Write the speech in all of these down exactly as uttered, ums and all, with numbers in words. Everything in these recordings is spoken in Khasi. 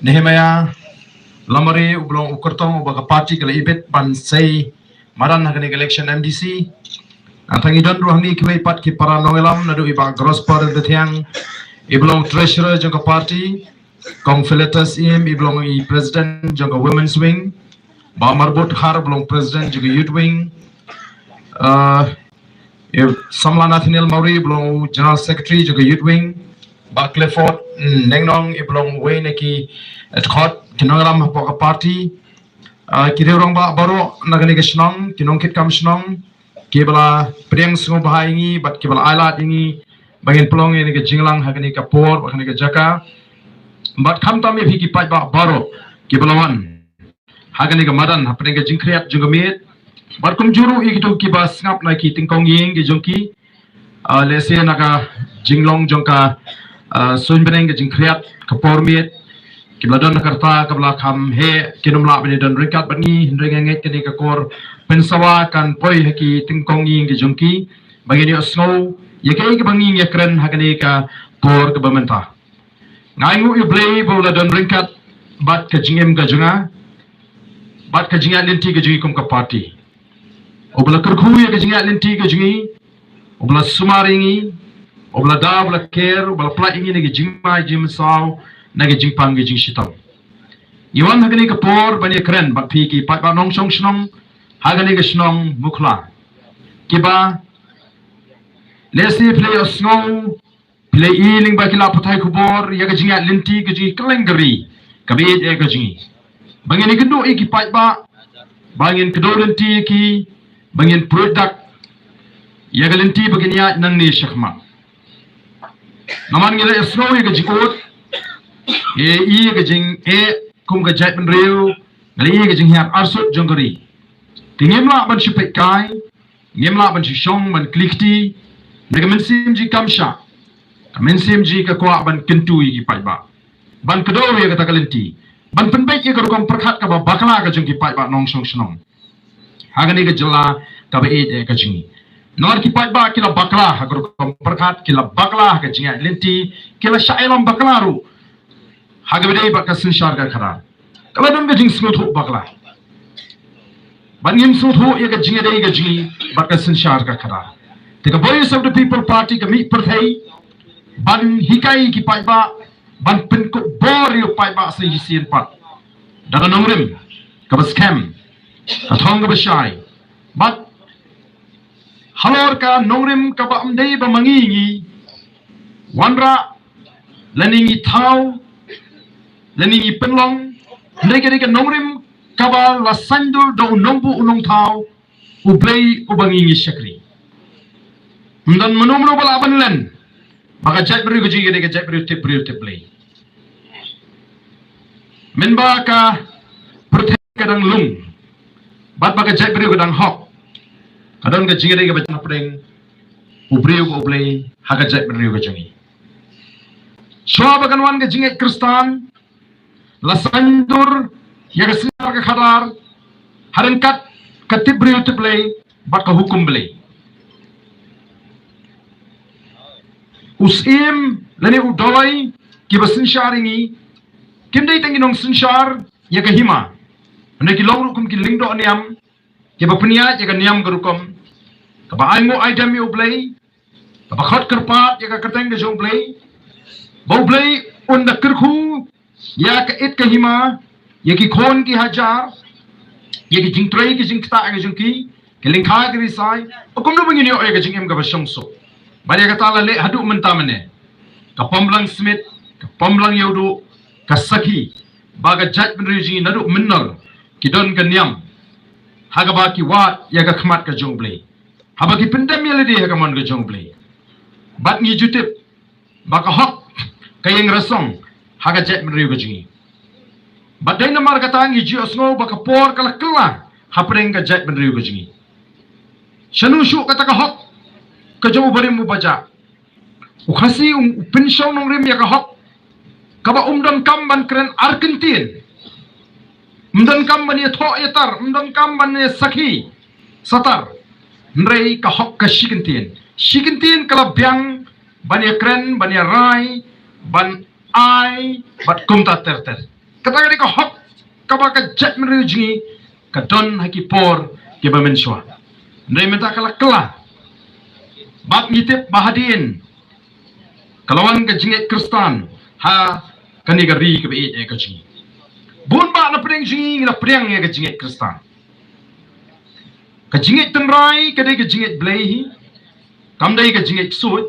Nehemiah Lamare, u ba long u kyrtong uba ka party ka la ibit ban sei madan ha kane ka election M D C. Nangta ngi don ruh hangne kiwei pat ki para nongïalam, naduh i Bah Grosper Bathiang, i ba long treasurer jong ka party, Kong Philetus Im, i ba long i president jong ka women's wing, Bah Marbud Khar, ba long president jong ka youth wing, uh, i Samla Nathaniel Mawrie, ba long general secretary jong ka youth wing, Bah Clifford, mm, Nengnong, i ba long uwei na ki, eh, dkhot ki nongïalam hapoh ka party, uh, ki rangbah baroh na kane ka shnong, ki nongkitkam shnong, ki ba la pdiang sngewbha ïa ngi bad ki ba la ailad ïa ngi ba ngin pynlong ïa kane ka jingïalang ha kane ka por, ha kane ka jaka. Bad khamtam ïa phi ki paidbah baroh ki ba la wan ha kane ka madan hapdeng ka jingkhriat jong ka miet. Bad kumjuh ruh ïa kito ki ba sngap na ki tyngkong ïing ki jong ki, ah, lehse na ka jinglong jong ka, ah, suiñ bneng ka jingkhriat ka por miet. Ki ba la don ha ka rta ka ba la kham heh, kin ym lah ban ïadon ryngkat bad ngi, hynrei nga ngeit kane ka kor pynsawa kan poi ha ki tyngkong ïing ki jong ki ba ngin ïohsngew ïa kaei kaba ngi ïakren ha kane ka por kaba mynta. Nga ainguh ïa U Blei ba u la don ryngkat bad ka jingim ka jong nga bad ka jingïaid lynti ka jong ngi kum ka party. U ba la kyrkhu ïa ka jingïaid lynti ka jong ngi, u ba la sumar ïa ngi, u ba la da, u ba la ker, u ba la pynlait ïa ngi na ka jingma jingmynsaw, na ka jingpang ka jingshitom. Ngi wan ha kane ka por ban ïakren bad phi ki paidbah nongshong shnong ha kane ka shnong Mukhla, ki ba lehse phi la ïohsngew, phi la i lyngba ki lad pathai khubor ïa ka jingïaid lynti ka jong ngi kylleng ka ri, kaba ïeit ïa ka jong ngi. Ba ngin ïakynduh ïa ki paidbah, ba ngin kdew lynti ïa ki, ba ngin pruid dak ïa ka lynti ba kin ïaid nangne shakhmat. Namar ngi la ïohsngew ïa ka jingud, ïa, ïa ka jingeh kum ka jaitbynriew, ngi la ïohi ïa ka jinghiar arsut jong ka ri. Te ngim lah ban shu peit kai, ngim lah ban shu shong ban kli kti, na ka mynsiem jong ka kam shah, ka mynsiem jong ka kwah ban kyntu ïa ki paidbah, ban kdew ïa kata ka lynti, ban pynbeit ïa ka rukom pyrkhat kaba bakla ka jong ki paidbah nongshong shnong ha kane ka jylla kaba ïeit ïa ka jong ngi. Namar ki paidbah ki la bakla ha ka rukom pyrkhat, ki la bakla ha ka jingïaid lynti, ki la shah ïalam bakla ruh ha kaba ïadei bad ka synshar ka khadar. Ka la don ka jingsngewthuh bakla. Bad ngim sngewthuh ïa ka jingïadei ka jong ngi bad ka synshar ka khadar. Te ka Voice of the People Party ka mih pyrthei ban hikai ïa ki paidbah, ban pynkup bor ïa u paidbah sa shisien pat da ka nongrim kaba skhem, ka thong kaba shai, bad halor ka nongrim kaba ym dei ba ma ngi ngi wanrah, lane ngi thaw, lane ngi pynlong, hynrei ka dei ka nongrim kaba la saiñdur da u nongbuh u nongthaw, U Blei uba ngi ngi shakri. Ym don mano mano ba lah ban len ba ka jaitbynriew ka jong ngi ka dei ka jaitbynriew tip briew tip Blei. Mynba ka pyrthei ka dang lung bad ba ka jaitbynriew ka dang hok, ka don ka jingïadei kaba jan hapdeng u briew bad U Blei ha ka jaitbynriew ka jong ngi. Shuwa ba kan wan ka jingngeit Khristan, la saiñdur ïa ka synshar ka khadar ha ryngkat ka tip briew tip Blei bad ka hukum Blei. U syiem lane u doloi kiba synshar ïa ngi kim dei tang ki nongsynshar ïa ka hima, hynrei ki long ruh kum ki lyngdoh niam kiba pynïaid ïa ka niam ka rukom, kaba ainguh aidem ïa U Blei, kaba khot kyrpad ïa ka kyrteng ka jong U Blei, ba U Blei un da kyrkhu ïa ka it ka hima, ïa ki khun ki hajar, ïa ki jingtrei ki jingktah ka jong ki, ki lyngkha ki risai, ba kumno ba ngin ïoh ïa ka jingim kaba shong suk. Bad ïa kata la leh haduh mynta mynne. Ka Pamlang Smit, ka Pamlang Ïewduh, ka sakhi ba ka jaitbynriew jong ngi naduh mynnor ki don ka niam ha kaba ki wad ïa ka khmat ka jong U Blei, haba ki pyndem ïa lade ha ka mon ka jong U Blei. Bad ngi ju tip ba ka hok ka ïeng rasong ha ka jaitbynriew ka jong ngi. Bad dei namar kata ngi ju ïohsngew ba ka por ka la kylla hapdeng ka jaitbynriew ka jong ngi. Shano shuh kata ka hok ka jong u barim u bajah? U Khasi u, u pynshong nongrim ïa ka hok kaba um donkam ban kren ar kyntien, um donkam ban ïathoh ïatar, um donkam ban ïasakhi satar. Hynrei ka hok ka shi kyntien, shi kyntien ka la biang ban ïakren, ban ïarai, ban ai bad kumta ter ter. Kata ka dei ka hok kaba ka jaitbynriew jong ngi ka don ha ki por kiba mynshuwa. Hynrei mynta ka la kylla bad ngi tip ba hadien ka la wan ka jingngeit Khristan ha kane ka ri kaba ïeit ka jong ngi. Bun bah na pdeng jong ngi ngi la pdiang ïa ka jingngeit Khristan. Ka jingngeit tynrai ka dei ka jingngeit Blei hi. Kam dei ka jingngeit ksuid.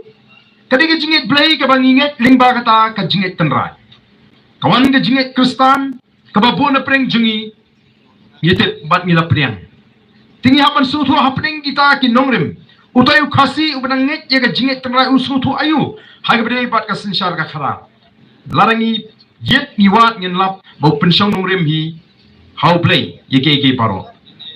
Ka dei ka jingngeit Blei kaba ngi ngeit lyngba kata ka jingngeit tynrai. Ka wan ka jingngeit Khristan kaba bun na pdeng jong ngi ngi tip bad ngi la pdiang. Te ngi hap ban sngewthuh hapdeng kita ki nongrim. Utai u Khasi uba dang ngeit ïa ka jingngeit tynrai u sngewthuh aïu ha kaba dei bad ka synshar ka khadar. Lada ngi ïeit ngi wad ngin lap ba u pynshong nongrim hi ha U Blei ïa kiei kiei baroh.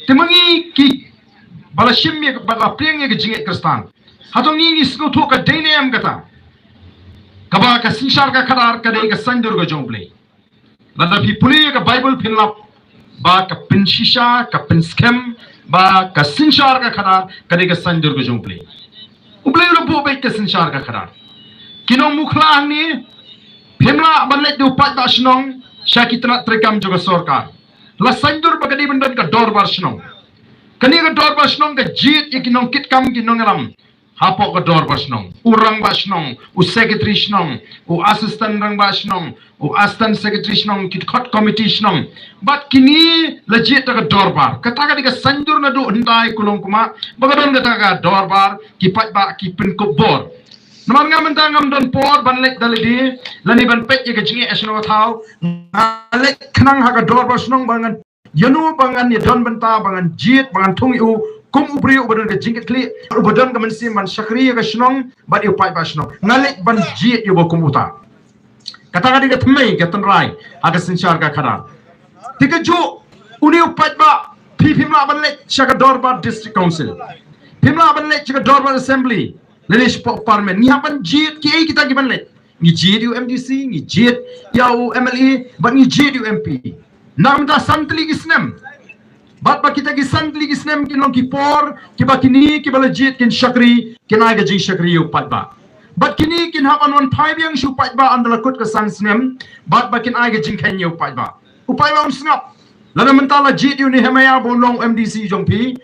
Te ma ngi kiba la shim ïa ka, ba la pdiang ïa ka jingngeit Khristan, hato ngi ngi sngewthuh ka dei ne em kata kaba ka synshar ka khadar ka dei ka saiñdur ka jong U Blei? Lada phi pule ïa ka Baibl phin lap ba ka pynshisha, ka pynskhem ba ka synshar ka khadar ka dei ka saiñdur ka jong U Blei. U Blei u la buh beit ka synshar ka khadar. Ki nongmukhla hangne, phim lah ban leit da u paidbah shnong sha ki tnat treikam jong ka sorkar. La saiñdur ba ka dei ban don ka dorbar shnong. Kane ka dorbar shnong ka jied ïa ki nongkitkam, ki nongïalam hapoh ka dorbar shnong, u rangbah shnong, u secretary shnong, u assistant rangbah shnong, u assistant secretary shnong, ki dkhot committee shnong. Bad kine la jied da ka dorbar. Kata ka dei ka saiñdur naduh hyndai kulong kumah ba ka don kata ka dorbar, ki paidbah ki pynkup bor. Namar nga mynta ngam don por ban leit da lade lane ban peit ïa ka jingeh shnong thaw. Nga leit khnang ha ka dorbar shnong ba ngan ïa uno ba ngan ïa don bynta, ba ngan jied, ba ngan thung ïa u kum u briew uba don ka jingkitkhlieh, uba don ka mynsiem ban shakri ïa ka shnong bad ïa u paidbah shnong. Nga leit ban jied ïa uba kum uta. Kata ka dei ka thymmei ka tynrai ha ka synshar ka khadar. Te kajuh une u paidbah, phi phim lah ban leit sha ka dorbar District Council, phim lah ban leit sha ka dorbar Assembly lane shapoh Parliament. Ngi hap ban jied kiei kita ki ban leit. Ngi jied ïa u M D C, ngi jied ïa u M L A bad ngi jied ïa u M P. Na ka bynta san tylli ki snem. Bad ba kita ki san tylli ki snem kin long ki por kiba kine kiba la jied kin shakri, kin ai ka jingshakri ïa u paidbah. Bad kine kin hap ban wan phai biang sha u paidbah ynda la kut ka san snem, bad ba kin ai ka jingkheiñ ïa u paidbah. U paidbah un sngap. Lada mynta la jied ïa u Nehemiah ba u long M D C jong phi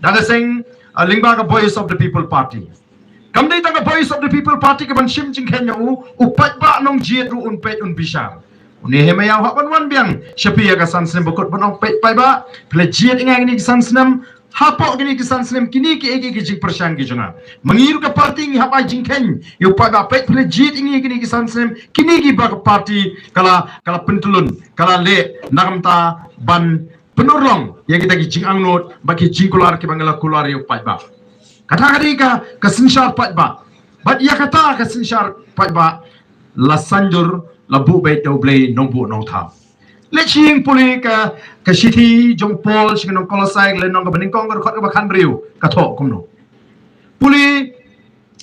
da ka seng, ah, lyngba ka Voice of the People Party. Kam dei tang ka Voice of the People Party ka ban shim jingkheiñ ïa u, u paidbah nongjied ruh un peit un bishar. U Nehemiah u hap ban wan biang sha phi ïa ka san snem ba kut ban ong, peit paidbah, phi la jied ïa nga kine ki san snem, hapoh kine ki san snem kine kiei kiei ki jingpyrshang ki jong nga. Ma ngi ruh ka party ngi hap ai jingkheiñ ïa u paidbah, peit phi la jied ïa ngi kine ki san snem, kine kiba ka party ka la, ka la pyntyllun, ka la leh na ka bynta ban pynurlong ïa kita ki jingangnud bad ki jingkular kiba ngi la kular ïa u paidbah. Kata ka dei ka, ka synshar paidbah. Bad ïa kata ka synshar paidbah la saiñdur, la buh beit da U Blei Nongbuh Nongthaw. Leit sha ïing pule ka, ka shithi jong u Paul sha ki nong Kolosai, ka lynnong kaba nyngkong, ka dkhot kaba khathynriew, ka thoh kumno? Pule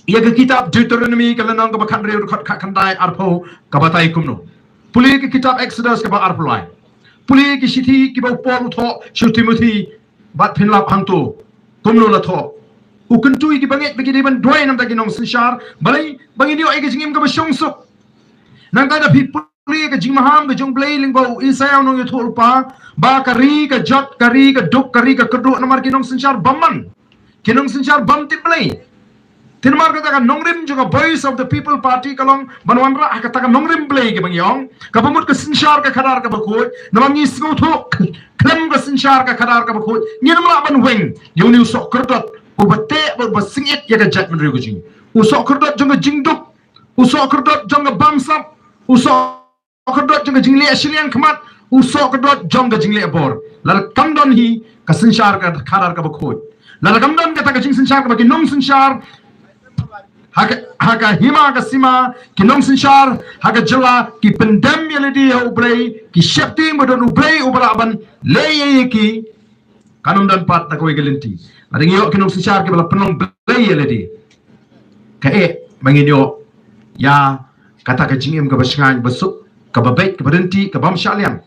ïa ka kitab Deuteronomy, ka lynnong kaba khathynriew, dkhot khatkhyndai, arphew, ka batai kumno? Pule ïa ka kitab Exodus kaba arphew lai. Pule ïa ki shithi kiba u Paul u thoh sha u Timothy, bad phin lap hangto kumno la thoh. U kyntu ïa ki bangeit ba ki dei ban duwai na ka bynta ki nongsynshar, balei? Ba ngin ïoh ïa ka jingim kaba shong suk. Nangta da phi pule ïa ka jingmaham ka jong U Blei lyngba u Isaïah u nongïathuhlypa, ba ka ri ka jot, ka ri ka duk, ka ri ka kyrduh namar ki nongsynshar bymman. Ki nongsynshar bym tip Blei. Te namar kata ka nongrim jong ka Voice of the People Party ka long ban wanrah ha kata ka nongrim Blei kaba ngi ong, kaba mut ka synshar ka khadar kaba khuid. Namar ngi sngewthuh khlem ka synshar ka khadar kaba khuid ngin ym lah ban weng ïa une u sohkyrdot uba teh bad uba sngewthuh ïa ka jaitbynriew ka jong ngi. U sohkyrdot jong ka jingduk, u sohkyrdot jong ka bamsap, u soh sohkyrdot jong ka jingleh shiliang khmat, u sohkyrdot jong ka jingleh bor. Lada kam don hi ka synshar ka khadar kaba khuid, lada kam don kata ka jingsynshar kaba ki nongsynshar ha ka, ha ka hima ka sima, ki nongsynshar ha ka jylla ki pyndem ïa lade ha U Blei, ki sheptieng ba don U Blei uba lah ban leh ïa ki, kan ym don pat da kawei ka lynti. Lada ngi ïoh ki nongsynshar kiba la pynlong Blei ïa lade, kaei ba ngin ïoh ïa kata ka jingim kaba shngaiñ, ba suk, kaba beit, kaba ryntih, kaba ym shah liang?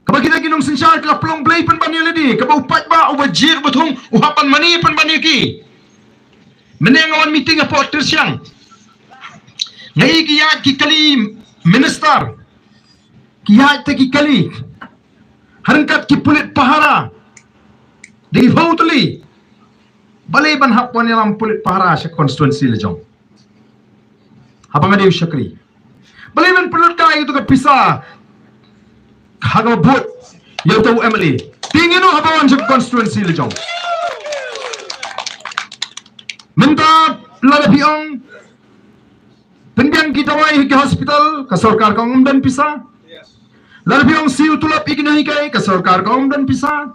Kaba kita ki nongsynshar ki la pynlong Blei pynban ïa lade, kaba u paidbah uba jied uba thung u hap ban mane pynban ïa ki. Mynne nga wan meeting hapoh Tyrsiang. Nga i ki ïaid ki kali minister, ki ïaid te ki kali ha ryngkat ki pulit pahara da ki phew tylli. Balei ban hap ban ïalam pulit pahara sha constituency la jong? Haba nga dei u shakri, balei ban pynlut kai ïa katu ka pisa ha ka vote ïa uta u M L A? Tieng ïa no haba wan sha constituency la jong? Mynta lada phi ong pynbiang ki dawai ha ki hospital, ka sorkar ka ong ym don pisa. Lada phi ong siew tulop ïa ki nonghikai, ka sorkar ka ong ym don pisa.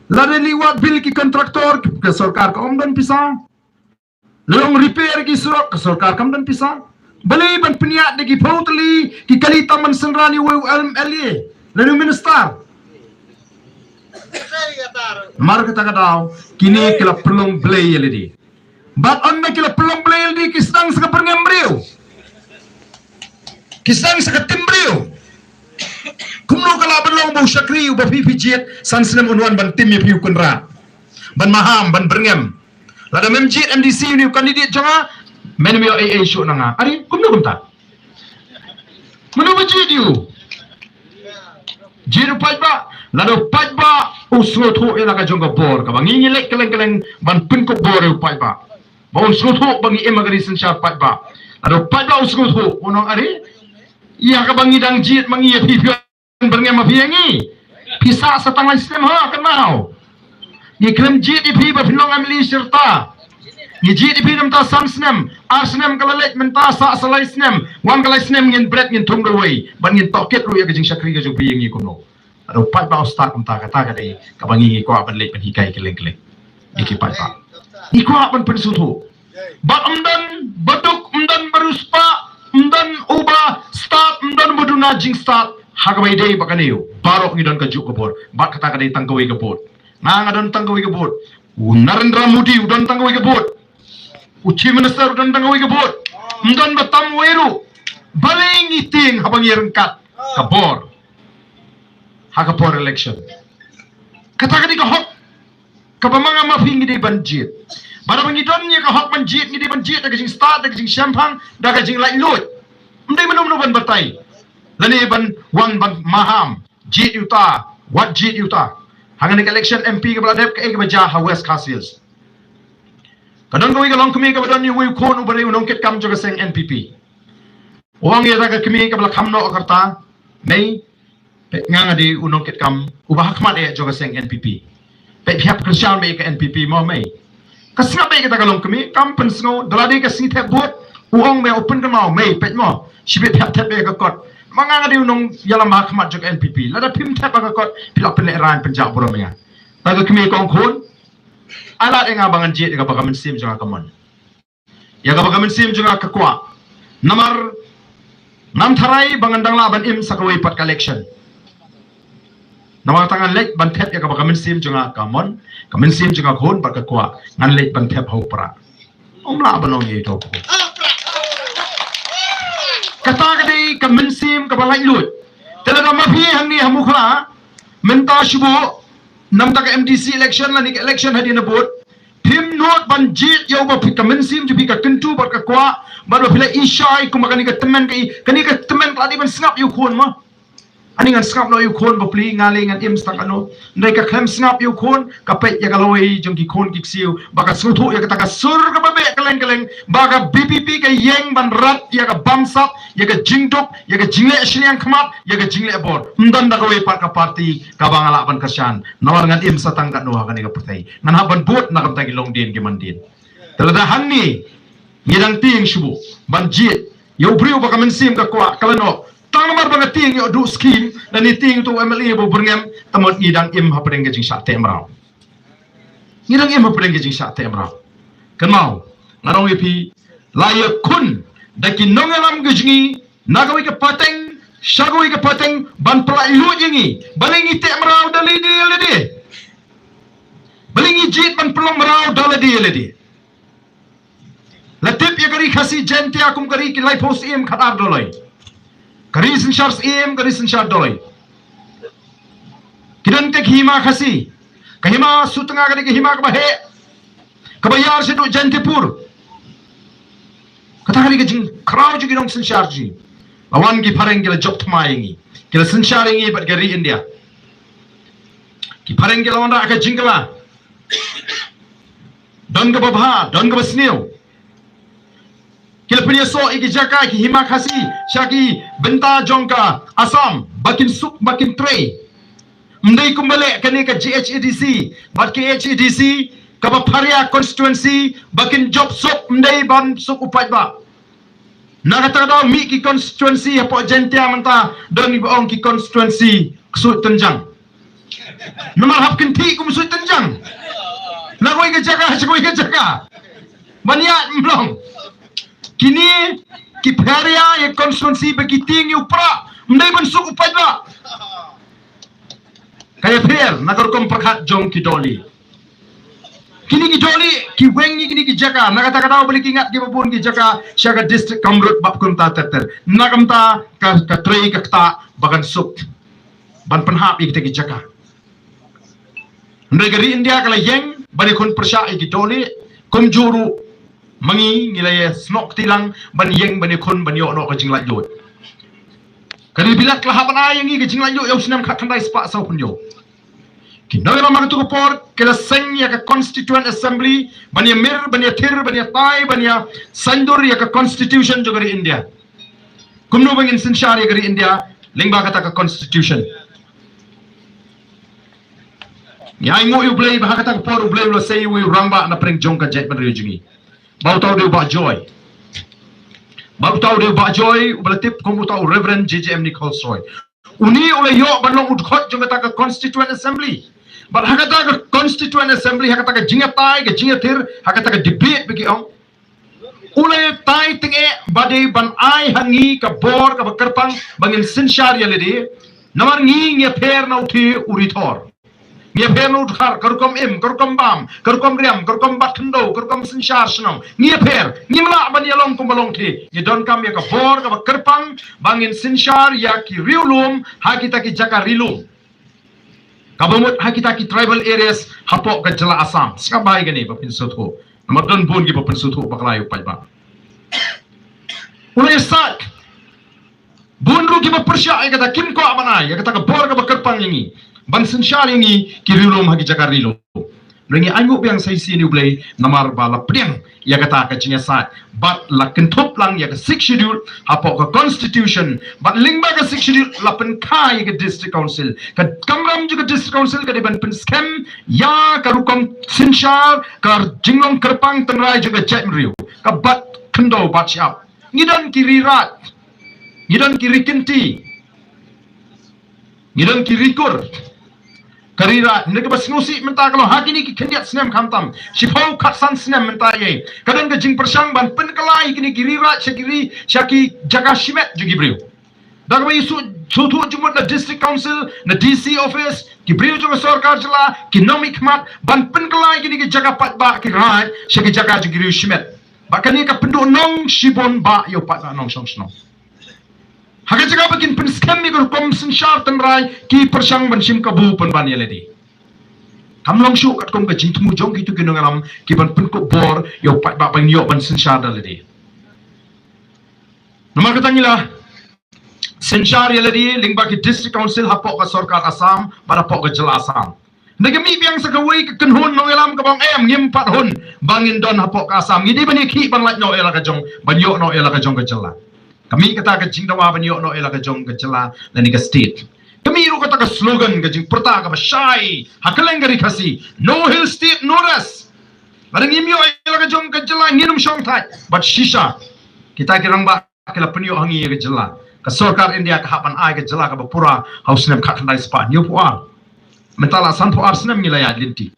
Lada leit wad bill ki contractor, ka sorkar ka ong ym don pisa. Lada ong repair ki surok, ka sorkar kam don pisa. Balei ban pynïaid da ki phew tylli ki kali tam ban synran ïa uwei u M L A lane u minister? Namar kata ka daw kine ki la pynlong blei ïa lade. Bad ynda ki la pynlong blei ïa lade, ki sdang sa ka byrngem briew, ki sdang sa ka tim briew. Kumno ka lah ban long ba u shakri uba phi phi jied san snem un wan ban tim ïa phi u kynrad, ban maham, ban byrngem? Lada mem jied M D C, une u candidate jong nga, men mem ïoh ei ei shuh na nga. Are, kumno kumta? Mano ba jied ïa u? Jied u paidbah. Lada u paidbah u sngewthuh ïa la ka jong ka bor, kaba ngi ngi leit kylleng kylleng ban pynkup bor ïa u paidbah, ba un sngewthuh ba ngi im ha ka ri synshar paidbah. Lada u paidbah u sngewthuh, un ong, are, ïa kaba ngi dang jied ma ngi ïa phi, phi byrngem ma phi ïa ngi. Phi sah sa tang lai snem ha, kynmaw. Ngi khlem jied ïa phi ba phin long M L A shi rta. Ngi jied ïa phi na mynta san snem, ar snem ka la leit, mynta sah sa lai snem, wan ka lai snem ngin bret, ngin thung da uwei, bad ngin tohkit ruh ïa ka jingshakri ka jong phi ïa ngi kumno. Lada u paidbah u stad kumta, kata ka dei kaba ngi ngi kwah ban leit ban hikai kylleng kylleng ïa ki paidbah. Ngi kwah ban pynsngewthuh. Bad ym don ba duk, ym don ba riewspah, ym don uba stad, ym don ba duna jingstad ha kaba ïadei bad kane. Baroh ngi don kajuh ka bor. Bad kata ka dei tang kawei ka vote. Nga nga don tang kawei ka vote. U Narendra Modi u don tang kawei ka vote. U Chief Minister u don tang kawei ka vote. Ym don ba tam wei ruh. Balei ngi tieng haba ngi ryngkat ka bor ha ka por election? Kata ka dei ka hok kaba ma nga ma phi ngi dei ban jied. Bad haba ngi don ïa ka hok ban jied, ngi dei ban jied da ka jingstad, da ka jingshemphang, da ka jinglaitluid. Ym dei mano mano ban batai lane ban wan ban maham, jied ïa uta, wat jied ïa uta. Hangne ka election M P kaba la dep, kaei kaba jia ha West Khasi Hills? Ka don kawei ka longkmie kaba don ïa uwei u khun uba dei u nongkitkam jong ka seng N P P. U ong ïa kata ka kmie kaba la kham noh ka rta, mei, peit nga nga dei u nongkitkam uba ha khmat eh jong ka seng N P P. Peit phi hap kyrshan beit ïa ka N P P mo mei. Ka sngap beit kata ka longkmie, kam pynsngew, da la dei ka sngi thep vote, u ong mei, u pynkynmaw mei, peit mo, shibit phi hap thep beit ïa ka kot. Ma nga nga dei u nongïalam ba ha khmat jong ka N P P. Lada phim thep ïa ka kot, phi lah pynlehraiñ pynjah burom ïa nga. Kata ka kmie ka ong, khun, ai lad ïa nga ba ngan jied ïa kaba ka mynsiem jong nga ka mon, ïa kaba ka mynsiem jong nga ka kwah. Namar ngam tharai ba ngan dang lah ban im sa kawei pat ka election. Namar kata ngan leit ban thep ïa kaba ka mynsiem jong nga ka mon, ka mynsiem jong nga ka hun bad ka kwah. Ngan leit ban thep ha u Prah. Ym lah ban ong ïa ito. Kata ka dei ka mynsiem kaba laitluid. Te lada ma phi hangne ha Mukhla mynta shu buh, namar ka M D C election lane ka election hadien vote, phim nud ban jied ïa uba phi, ka mynsiem jong phi ka kyntu bad ka kwah, bad ba phi la i shai kumba kane ka tymmen ka i, kane ka tymmen ka la dei ban sngap ïa u khun mo. Ani ngan sngap noh ïa u khun bapli, nga lei ngan im sa tang katno. Hynrei ka khlem sngap ïa u khun, ka peit ïa ka lawei jong ki khun ki ksiew, ba ka sngewthuh ïa kata ka sur kaba beh kylleng kylleng, ba ka V P P ka ïeng ban rat ïa ka bamsap, ïa ka jingduk, ïa ka jingleh shiliang khmat, ïa ka jingleh bor. Ym don da kawei pat ka party kaba nga lah ban kyrshan. Namar ngan im sa tang katno ha kane ka pyrthei. Ngan hap ban bud na ka bynta ki longdien ki mandien. Te lada hangne ngi dang tieng shuh ban jied ïa u briew ba ka mynsiem ka kwah, ka la noh. Tang namar ba nga tieng ïa u duh skim, lane tieng ïa u M L A ba u byrngem, te mut ngi dang im hapdeng ka jingshah teh mraw. Ngi dang im hapdeng ka jingshah teh mraw. Kynmaw, nga ong ïa phi, la ïakhun da ki nongïalam ka jong ngi na kawei ka pateng sha kawei ka pateng ban pyllait luid ïa ngi. Balei ngi teh mraw da lade lade? Balei ngi jied ban pynlong mraw da lade lade? La tip ïa ka Ri Khasi Jaiñtia kum ka ri ki laiphew syiem khatar doloi. Ka ri synshar syiem, ka ri synshar doloi. Ki don ka hima Khasi. Ka hima Sutnga ka dei ka hima kaba heh, kaba ïar shaduh Jaintiapur. Kata ka dei ka jingkhraw jong ki nongsynshar jong ngi. La wan ki phareng ki la jop thma ïa ngi, ki la synshar ïa ngi bad ka ri India. Ki phareng ki la wanrah ka jingkylla. Don kaba bha, don kaba sniew. Ki la pynïasoh ïa ki jaka, ki hima Khasi sha ki bynta jong ka Assam ba kin suk, ba kin trei. Ym dei kumba leh kane ka G H A D C bad K H A D C, kaba pharia constituency ba kin jop suk, ym dei ban suk u paidbah. Na kata ka daw mih ki constituency hapoh Jaintia mynta, don kiba ong ki constituency ksuid tynjang. Namar hap kynthih kum ksuid tynjang. Na kawei ka jaka sha kawei ka jaka. Ban ïaid ym long. Kine ki pharia ïa constituency ba ki tieng ïa u prah, ym dei ban suk u paidbah. Ka ïapher na ka rukom pyrkhat jong ki dohlieh. Kine ki dohlieh ki weng ïa kine ki jaka, na kata ka daw balei ki ngat kiba bun ki jaka sha ka district Kamrup bad kumta ter ter. Na kumta ka, ka trei ka ktah ba kan suk ban pynhap ïa kita ki jaka. Hynrei ka ri India ka la ïeng ban ïakhun pyrshah ïa ki dohlieh, kumjuh ruh ma ngi, ngi la ïasnoh kti lang ban ïeng ban ïakhun ban ïoh noh ka jinglaitluid. Ka ri Bilat ka la hap ban ai ïa ngi ka jinglaitluid ïa u snem khatkhyndai spah sawphew hynñiew. Ki nongïalam ha katu ka por ki la seng ïa ka Constituent Assembly ban ïamir, ban ïathir, ban ïatai, ban ïasaindur ïa ka Constitution jong ka ri India. Kumno ba ngin synshar ïa ka ri India lyngba kata ka Constitution? Ngi ainguh ïa U Blei ba ha kata ka por U Blei u la sei ïa uwei u rangbah na pdeng jong ka jaitbynriew jong ngi. Ba uta u dei u Bah Joy. Ba uta u dei u Bah Joy, uba la tip kum uta u Reverend J J M Nichols Roy. Une u la ïoh ban long u dkhot jong kata ka Constituent Assembly. Bad ha kata ka Constituent Assembly, ha kata ka jingïatai, ka jingïathir, ha kata ka debate ba ki ong, u la ïatai tyngeh ba dei ban ai ha ngi ka bor kaba kyrpang ba ngin synshar ïa lade. Namar ngi ngi ïapher na uti u rithor. Ngi ïapher na u dkhar, ka rukom im, ka rukom bam, ka rukom riam, ka rukom bat khyndew, ka rukom synshar shnong. Ngi ïapher, ngim lah ban ïalong kumba long te. Ngi donkam ïa ka bor kaba kyrpang ba ngin synshar ïa ki riewlum ha kita ki jaka rilum. Kaba mut ha kita ki tribal areas hapoh ka jylla Assam. Sngap bha ïa kane ba pynsngewthuh. Namar don bun kiba pynsngewthuh bakla ïa u paidbah. U la ïasaid. Bun ruh kiba pyrshah ïa kata, kim kwah ban ai ïa kata ka bor kaba kyrpang ïa ngi ban synshar ïa ngi ki riewlum ha ki jaka rilum. Hynrei ngi ainguh biang sa shisien ïa U Blei namar ba la pdiang ïa kata ka jingïasaid bad la kynthup lang ïa ka Sixth Schedule hapoh ka Constitution, bad lyngba ka Sixth Schedule la pynkha ïa ka District Council. Ka kamram jong ka District Council ka dei ban pynskhem ïa ka rukom synshar, ka jinglong kyrpang tynrai jong ka jaitbynriew, ka bat khyndew bat shyiap. Ngi don ki ri raid, ngi don ki ri kynti, ngi don ki ri kur. Ka ri raid, ne kaba sngewsih mynta ka long ha kine ki khyndiat snem khamtam, shiphew khatsan snem mynta ïa ka don ka jingpyrshang ban pynkylla ïa kine ki ri raid sha ki ri, sha ki jaka shimet jong ki briew. Da kaba ïa shu, shu thuh jingmut na District Council, na D C office, ki briew jong ka sorkar jylla ki nongmihkhmat ban pynkylla ïa kine ki jaka paidbah ki raid sha ki jaka jong ki riew shimet. Ba kane ka pynduh nong shibun bah ïa u paidbah nongshong shnong. Ha ka jaka ba kin pynskhem ïa ka rukom synshar tynrai ki pyrshang ban shim kabu pynban ïa lade. Kam long shuh katkum ka jingthmu jong kito ki nongïalam ki ban pynkup bor ïa u paidbah ban ïoh ban synshar da lade. Namar kata ngi la synshar ïa lade lyngba ki District Council hapoh ka sorkar Assam bad hapoh ka jylla Assam. Nda ka mih biang sa kawei ka kynhun nongïalam kaba ong em, ngim pat hun ba ngin don hapoh ka Assam. Ngi dei ban ïakhih ban lait noh ïa la ka jong, ban ïoh noh ïa la ka jong ka jylla. Ka mih kata ka jingdawa ban ïoh noh ïa la ka jong ka jylla lane ka state. Ka mih ruh kata ka slogan, ka jingpyrta kaba shai ha kylleng ka ri Khasi: No Hill State, no rest. Lada ngim ïoh ïa la ka jong ka jylla, ngin ym shong thait. Bad shisha kita ki rangbah ki la pynïoh ha ngi ïa ka jylla. Ka sorkar India ka hap ban ai ka jylla kaba pura ha u snem khatkhyndai spah hynñiewphew ar. Mynta la sanphew ar snem ngi la ïaid lynti.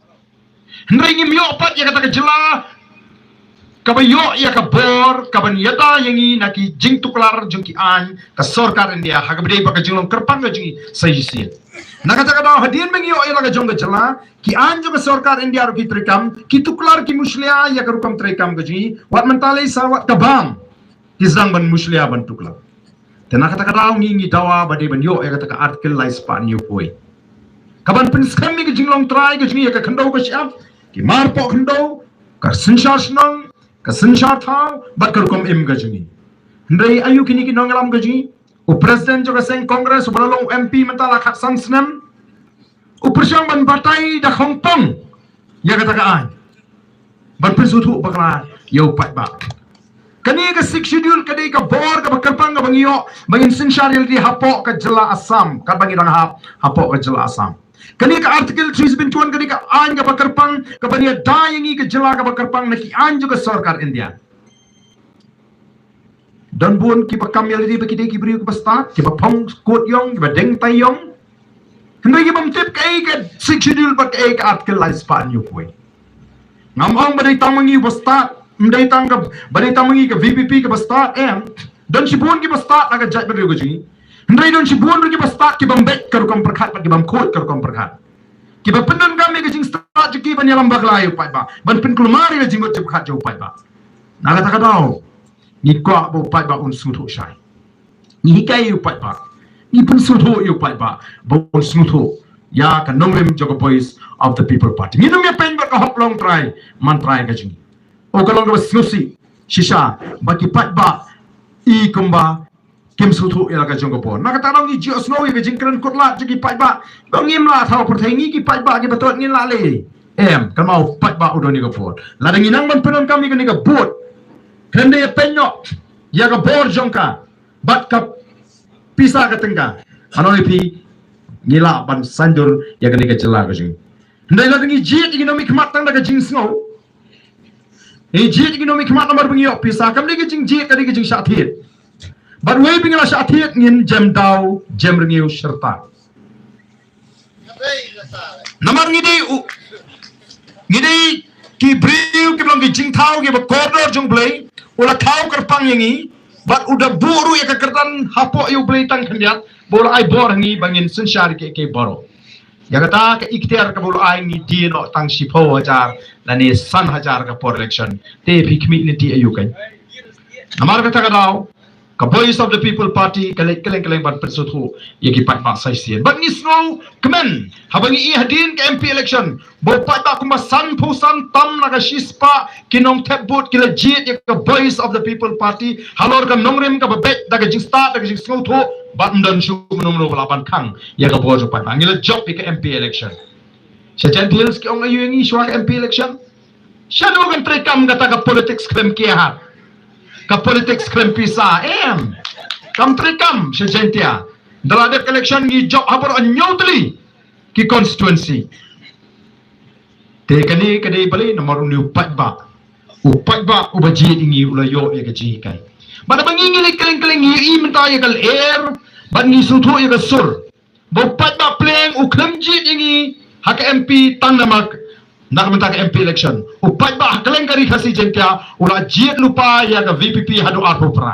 Hynrei ngim ïoh pat ïa kata ka jylla kaba ïoh ïa ka bor kaban ïada ïa ngi na ki jingtuklar jong ki aiñ ka sorkar India ha kaba dei bad ka jinglong kyrpang ka jong ngi sa shisien. Na kata ka daw hadien ba ngi ïoh ïa la ka jong ka jylla, ki aiñ jong ka sorkar India ruh ki treikam, ki tuklar, ki mushlia ïa ka rukom treikam ka jong ngi. Wat mynta lei sa wat ka bam ki sdang ban mushlia ban tuklar. Te na kata ka daw ngi ngi dawa ba dei ban ïoh ïa kata ka Article lai spah hynñiewphew wei kaban pynskhem ïa ka jinglong trai ka jong ngi, ïa ka khyndew ka shyiap, ki mar poh khyndew, ka synshar shnong, ka synshar thaw bad ka rukom im ka jong ngi. Hynrei aïu kine ki nongïalam ka jong ngi? U president jong ka seng Congress uba la long M P mynta la khatsan snem, u pyrshang ban batai da khongpong ïa kata ka aiñ ban pynsngewthuh bakla ïa u paidbah. Kane ka Sixth Schedule ka dei ka bor kaba kyrpang kaba ngi ïoh ba ngin synshar ïa lade hapoh ka jylla Assam, katba ngi dang hap hapoh ka jylla Assam. Kane ka Article three seven one ka dei ka aiñ kaba kyrpang kaba ngi ïada ïa ngi ka jylla kaba kyrpang na ki aiñ jong ka sorkar India. Don bun kiba kam ïa lade ba ki dei ki briew kiba stad, kiba phong kot ïong, kiba deng tai ïong. Hynrei ki bym tip kaei ka Sixth Schedule bad kaei ka Article lai spah hynñiew phew wei. Ngam ong ba dei tang ma ngi ba stad, ym dei tang ka, ba dei tang ma ngi ka V P P kaba stad, em. Don shibun kiba stad ha ka jaitbynriew ka jong ngi. Hynrei don shibun ruh kiba stad ki bym beit ka rukom pyrkhat bad ki bym khuid ka rukom pyrkhat. Kiba pyndonkam ïa ka jingstad jong ki ban ïalam bakla ïa u paidbah, ban pynkulmar ïa ka jingmut jingpyrkhat jong u paidbah. Na kata ka daw ngi kwah ba u paidbah un sngewthuh shai. Ngi hikai ïa u paidbah, ngi pynsngewthuh ïa u paidbah ba un sngewthuh ïa ka nongrim jong ka Voice of the People Party. Ngin ym ïa peit bad ka hok long trai man trai ka jong ngi. O, ka long kaba sngewsih shisha ba ki paidbah i kumba kim sngewthuh ïa la ka jong ka bor. Na kata ka daw ngi ju sngew ïa ka jingkren kut lad jong ki paidbah ba ngim lah thaw pyrthei, ngi ki paidbah kiba tlot ngin lah leh. Em, ka mut u paidbah u don ïa ka bor. Lada ngi nang ban pyndonkam ïa kane ka vote, khlem da ïa peit noh ïa ka bor jong ka bad ka pisa ka tyngka, ano ïa phi ngi lah ban sandur ïa kane ka jylla ka jong ngi. Hynrei lada ngi jied ïa ki nongmihkhmat tang da ka jingsngew, ngi jied ïa ki nongmihkhmat namar ba ngi ïoh pisa, kam dei ka jingjied, ka dei ka jingshah thied. Bad wei ba ngi la shah thied ngin jem daw jem rngiew shirta. Namar ngi dei u, ngi dei ki briew kiba long ki jingthaw kiba kordor jong u Blei, u la thaw kyrpang ïa ngi bad u da buh ruh ïa ka kyrdan hapoh ïa u Blei tang khyndiat ba u la ai bor ha ngi ba ngin synshar ïa kiei kiei baroh. Ïa kata ka iktiar kaba u la ai ngi die noh tang shiphew hajar lane san hajar ka por election. Te phi khmih lynti aïu kan? Namar kata ka daw ka Voice of the People Party ka leit kylleng kylleng ban pynsngewthuh ïa ki paidbah sa shisien. Bad ngi sngewkmen haba ngi ïohi hadien ka M P election ba u paidbah kumba sanphew san tam na ka shispah ki nongthep vote ki la jied ïa ka Voice of the People Party halor ka nongrim kaba beit da ka jingstad da ka jingsngewthuh, bad ym don shuh mano mano ba lah ban khang ïa ka bor jong u paidbah. Ngi la jop ïa ka M P election. Sha Jaintia Hills ki ong aïu ïa ngi shuwa ka M P election? Shano kan treikam kata ka politics khlem kiar, ka politics khlem pisa, em. Kam treikam sha Jaintia. Da la dep election ngi jop ha baroh hynñiew tylli ki constituency. Te kane ka dei balei? Namar une u paidbah, u paidbah uba jied ïa ngi u la ïoh ïa ka jinghikai. Bad haba ngi, ngi leit kylleng kylleng ngi ïohi mynta ïa ka lyer bad ngi sngewthuh ïa ka sur ba u paidbah Pyiang u khlem jied ïa ngi ha ka M P tang namar na ka bynta ka M P election. U paidbah ha kylleng ka Ri Khasi Jaiñtia u la jied lypa ïa ka V P P haduh arphew phra.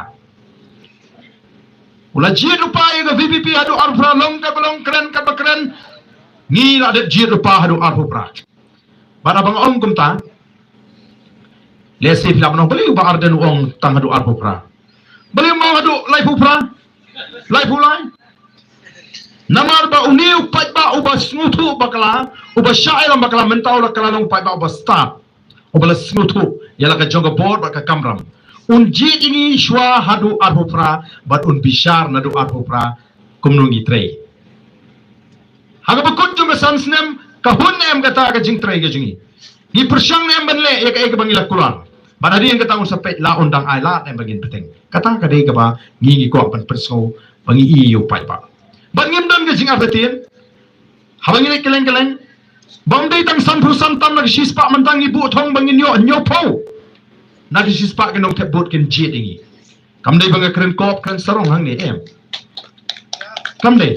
U la jied lypa ïa ka V P P haduh arphew phra, long kaba long, kren kaba kren. Ngi la dep jied lypa haduh arphew phra. Bad haba nga ong kumta, lehse phi lah ban ong balei u Bah Ardent u ong tang haduh arphew phra. Balei um ong haduh laiphew phra, laiphew lai? Namar ba une u paidbah uba sngewthuh bakla, uba shah ïalam bakla mynta u la kylla long u paidbah uba stad, uba la sngewthuh ïa la ka jong ka bor bad ka kamram. Un jied ïa ngi shuwa haduh arphew phra bad un bishar naduh arphew phra kumno ngi trei. Ha kaba kut jong ka san snem ka hun ne em kata ka jingtrei ka jong ngi? Ngi pyrshang ne em ban leh ïa kaei kaba ngi la kular? Bad hadien kata un sa peit la un dang ailad ne em ba ngin bteng. Kata ka dei kaba ngi, ngi kwah ban pynsngew ba ngi ïohi ïa u paidbah. Bad ngim don ka jingartatien haba ngi leit kylleng kylleng. Bym dei tang sanphew san tam na ka shispah, mynta ngi buh thong ba ngin ïoh hynñiewphew na ka shispah ki nongthep vote kin jied ïa ngi. Kam dei ba nga kren kop kren sarong hangne, em. Kam dei.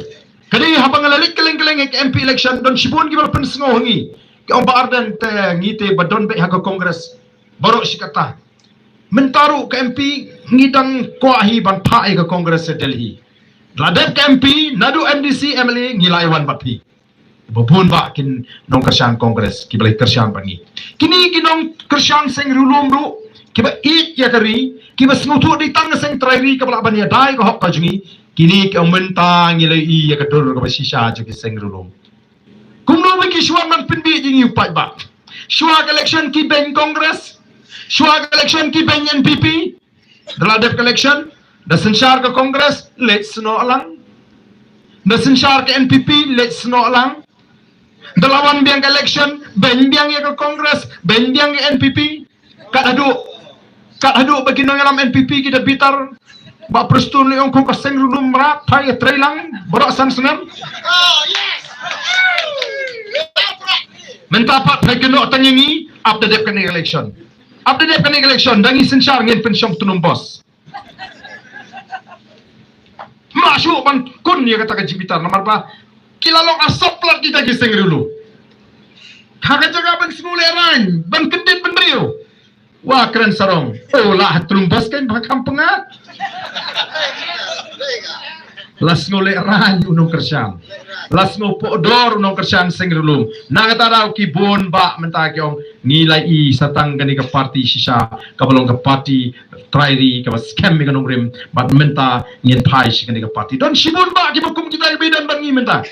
Ka dei haba nga la leit kylleng kylleng ïa ka M P election don shibun kiba la pynsngew ha ngi. Ki ong Bah Ardent, te ngi te ba don beit ha ka Congress baroh shi katta. Mynta ruh ka M P ngi dang kwah hi ban phah ïa ka Congress sha Delhi. La dep ka M P naduh M D C M L A ngi la ïawan bad phi. Ba bun bah ki nongkyrshan Congress kiba la kyrshan bad ngi. Kine ki nongkyrshan seng riewlum ruh kiba ïeit ïa ka ri, kiba sngewthuh dei tang ka seng trai ri kaba lah ban ïada ïa ka hok ka jong ngi. Kine ki ong mynta ngi la ïohi ïa ka dur kaba shisha jong ki seng riewlum. Kumno ba ki shu wan ban pynbiej ïa ngi u paidbah? Shuwa ka election ki beiñ Congress, Shuwa ka election ki beiñ N P P. Da la dep ka election, da synshar ka Congress, leit snoh lang. Da synshar ka N P P, leit snoh lang. Da la wan biang ka election, beiñ biang ïa ka Congress, beiñ biang ïa N P P. Kat haduh, kat haduh ba ki nongïalam N P P ki da bitar. Bah Prestone la ong ko ka seng riewlum mrad, phai ïatrei lang baroh san snem. Mynta pat phai kynnoh tang ïa ngi, ap da dep kane ka election. Ap da dep kane ka election, da ngi synshar ngin pynshong tnum bos. Mlah shuh ban kun ïa kata ka jingbitar namar ba ki la long asap palat kita ki seng riewlum. Ha ka jaka ban sngewlehrain, ban kyndit bynriew. Wa kren sarong. Oh, la ha tnum bos kan ba kham pyngat. La sngewlehrain u nongkyrshan. La sngew pohdor u nongkyrshan seng riewlum. Na kata daw ki bun bah mynta ki ong ngi la i sa tang kane ka party shisha kaba long ka party trai ri kaba skhem ïa ka nongrim bad mynta ngin phai sha kane ka party. Don shibun bah kiba kum kita kiba ïadon bad ngi mynta.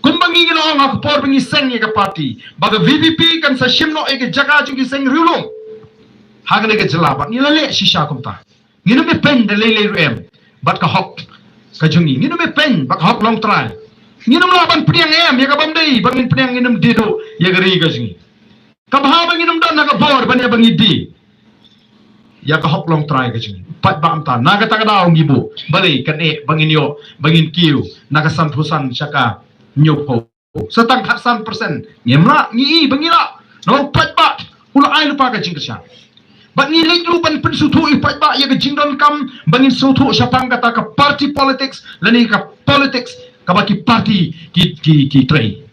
Kumba ngi ngi la ong ha ka por ba ngi seng ïa ka party ba ka V P P kan sa shim noh ïa ka jaka jong ki seng riewlum ha kane ka jylla bad ngi la leh shisha kumta. Ngin ym ïapeiñ da lei lei ruh em bad ka hok ka jong ngi. Ngin ym ïapeiñ bad ka hok longtrai. Ngin ym lah ban pdiang em ïa ka bym dei ba ngin pdiang, ngin ym die duh ïa ka ri ka jong ngi. Ka bha ba ngin ym don ha ka bor ban ïa ba ngi die ïa ka hok longtrai ka jong ngi. Paidbah mynta na kata ka daw ngi buh balei kan eh ba ngin ïoh ba ngin kiew na ka sanphew san sha ka hynñiewphew. Sa tang khatsan percent. Ngim lah, ngi i ba ngi lah. Namar u paidbah u la ai lypa ka jingkyrshan. Bad ngi leit ruh ban pynsngewthuh ïa u paidbah ïa ka jingdonkam ba ngin sngewthuh shaphang kata ka party politics lane ka politics kaba ki party ki ki ki trei.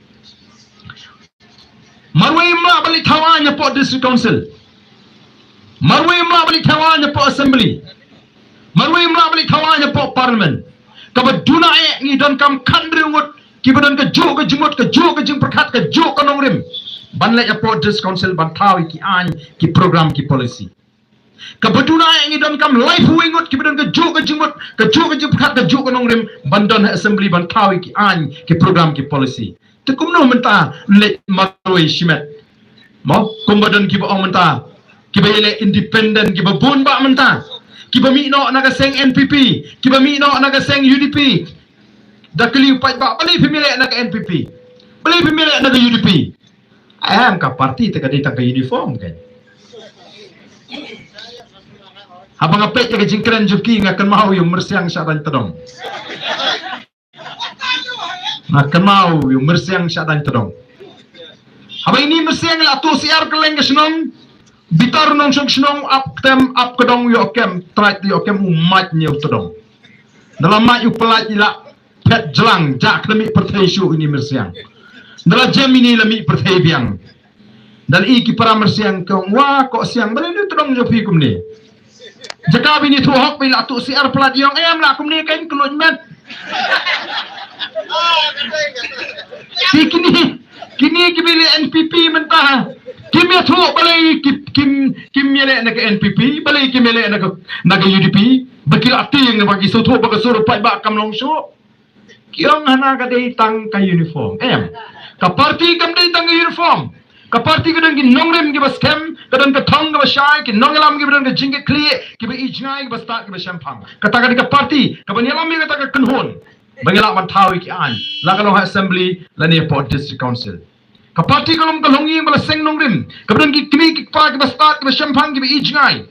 Marwei ym lah ban leit thaw aiñ hapoh District Council. Marwei ym lah ban leit thaw aiñ hapoh Assembly. Marwei ym lah ban leit thaw aiñ hapoh Parliament. Kaba duna eh ngi donkam khathynriew ngut kiba don kajuh ka jingmut, kajuh ka jingpyrkhat, kajuh ka nongrim ban leit hapoh District Council ban thaw ïa ki aiñ, ki program, ki policy. Kaba duna eh ngi donkam laiphew wei ngut kiba don kajuh ka jingmut, kajuh ka jingpyrkhat, kajuh ka nongrim ban don ha Assembly ban thaw ïa ki aiñ, ki program, ki policy. Te kumno mynta leit marwei shimet? Mo, kumba don kiba ong mynta kiba ïaleh independent kiba bun bah mynta. Kiba mih noh na ka seng N P P, kiba mih noh na ka seng U D P. Da kylli u paidbah, balei phim ïaleh na ka N P P? Balei phim ïaleh na ka U D P? Em, ka party te ka dei tang ka uniform kan. Haba nga peit ïa ka jingkren jong ki nga kynmaw ïa u myrsiang shadaiñ tdong. Nga kynmaw ïa u myrsiang shadaiñ tdong. Haba ine i myrsiang la tuh syiar kylleng ka shnong, bitar nongshong shnong, ap ktem ap kdong, ïoh kem trai, ïoh kem u mait ne u tdong. Da la mait u pynlait i la phet jlang, jah khlem mih pyrthei shuh ine i myrsiang. Da la jem ine i la mih pyrthei biang. Da la i ki para myrsiang ki ong, wa koh siang, balei une u tdong jong phi kumne? Jaka ba ine i thuh hok ba i la tuh syiar palat, i ong em lah kumne, kan kylluid met. Te kine, kine kiba ïaleh N P P mynta, kim ïathuh balei ki, kim, kim ïaleh na ka N P P, balei kim ïaleh na ka, na ka U D P? Ba ki la tieng, ba ki sngewthuh ba ka sur u paidbah kam long shuh. Ki ong hana ka dei tang ka uniform. Em. Ka party kam dei tang ka uniform. Ka party ka don ki nongrim kiba skhem, ka don ka thong kaba shai, ki nongïalam kiba don ka jingkitkhlieh, kiba ïeit jngai, kiba stad, kiba shemphang. Kata ka dei ka party, kaba ïalam ïa kata ka kynhun. Ba ngi lah ban thaw ïa ki aiñ, la ka long ha Assembly lane hapoh District Council. Ka party ka long ka longïing ba la seng nongrim, kaba don ki kmie ki kpa kiba stad, kiba shemphang, kiba ïeit jngai.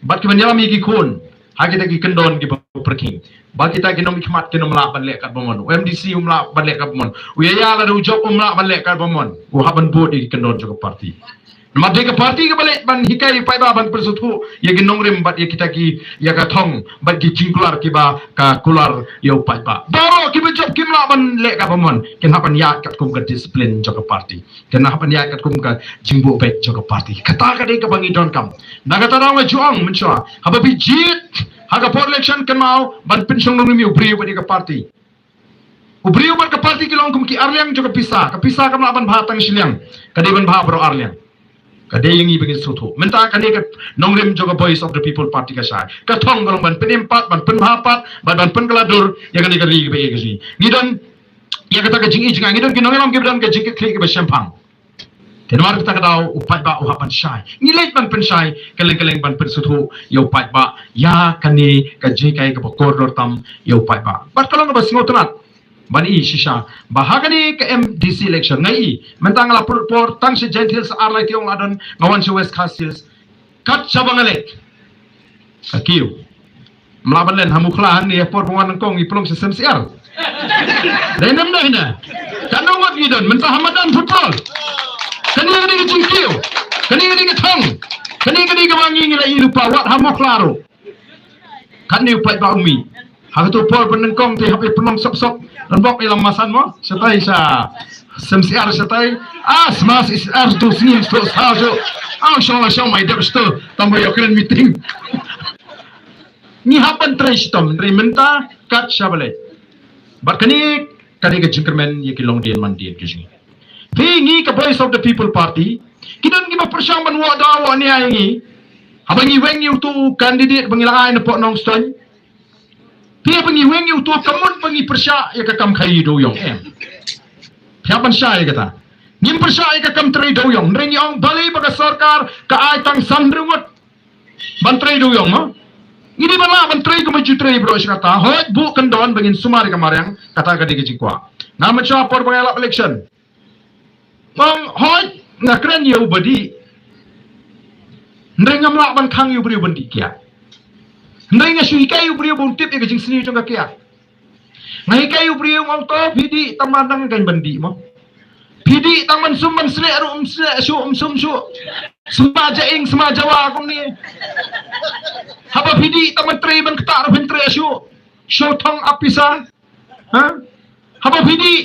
Bad kiban ïalam ïa ki khun ha kita ki kyndon kiba pyrkhing. Ba kita ki nongmihkhmat kin ym lah ban leh katba mon. U M D C um lah ban leh katba mon. U ïaïa lada u jop um lah ban leh katba mon. U hap ban bud ïa ki kyndon jong ka party. Namar dei ka party kaba leit ban hikai ïa u paidbah, ban pynsngewthuh ïa ki nongrim bad ïa kita ki, ïa ka thong bad ki jingkular kiba ka kular ïa u paidbah. Baroh kiba jop kim lah ban leh katba mon. Kin hap ban ïaid katkum ka discipline jong ka party. Kin hap ban ïaid katkum ka jingbuh beit jong ka party. Kata ka dei kaba ngi donkam. Na kata daw nga ju ong mynshuwa, haba phi jied ha ka por election, kynmaw ban pynshong nongrim ïa u briew bad ïa ka party. U briew bad ka party ki long kum ki arliang jong ka pisa. Ka pisa kam lah ban bha tang shiliang, ka dei ban bha baroh arliang. Ka dei ïa ngi ba ngin sngewthuh. Mynta kane ka nongrim jong ka Voice of the People Party ka shai. Ka thong ka long ban pynim pat, ban pynbha pat, ban, ban pynkylla dur ïa kane ka ri kaba ïeit ka jong ngi. Ngi don ïa kata ka jingïeit jngai, ngi don ki nongïalam kiba don ka jingkitkhlieh kaba shemphang. Te namar kata ka daw u paidbah u hap ban shai. Ngi leit ban pynshai kylleng kylleng ban pynsngewthuh ïa u paidbah ïa kane ka jinghikai kaba kordor tam ïa u paidbah. Bad ka long kaba sngewtynnat ban i shisha ba ha kane ka M D C election nga i mynta nga la pur por tang sha Jaintia Hills ar lai taïew la don, nga wan sha West Khasi Hills. Kat shaba nga leit ka kiew. Mla ban len ha Mukhla hangne, por ba wan nyngkong i pynlong sha Semsiar. Dei nem dei na. Katno ngut ngi don mynta ha madan football. Kane ka dei ka jingkiew. Kane ka dei ka thong. Kane ka dei kaba ngi ngi la i lypa wat ha Mukhla ruh. Katne u paidbah u mih. Ha kato por ba nyngkong te hap i pynlong sop sop. Ngan bok i lam masan mo. Shatai sha Semsiar shatai. Ah, sma Semsiar tu sngim sto sa shu. Ah, shong la shong mai dep sto. Tang ba ïoh kren meeting. Ngi hap ban trei shitom, trei mynta kat shaba leit. Bad kane ka dei ka jingkyrmen ïa ki longdien mandien ki jong ngi. Phi, ngi ka Voice of the People Party, ki don kiba pyrshang ban wad da wad nia ïa ngi. Haba ngi weng ïa uto u candidate ba ngi la ai na pok Nongstoiñ. Phi, haba ngi weng ïa uto ka mut ba ngi pyrshah ïa ka kam khaïi dewïong, em. Phi hap ban shai ïa kata. Ngim pyrshah ïa ka kam trei dewïong. Hynrei ngi ong balei ba ka sorkar ka ai tang san hynriew ngut ban trei dewïong mo. Ngi dei ban lah ban trei kumba ju trei baroh shi katta. Hooid, buh kyndon ba ngin sumar ïa ka mariang, kata ka dei ka jingkwah. Nga mynshwa por ba nga ïalap election. Nga ong hooid, nga kren ïa u ba dih. Hynrei ngam lah ban khang ïa u briew ban dih kiad. Hynrei nga shu hikai ïa u briew ba un tip ïa ka jingsniew jong ka kiad. Nga hikai u briew nga ong to phi dih tang ban dang kan ban dih mo. Phi dih tang ban sum ban sleh ruh um sleh shuh, um sum shuh. Sma ja ing sma jawa kumne. Haba phi dih tang ban trei ban ktah ruh phin trei shuh. Shu thong ap pisa. Ha? Haba phi dih.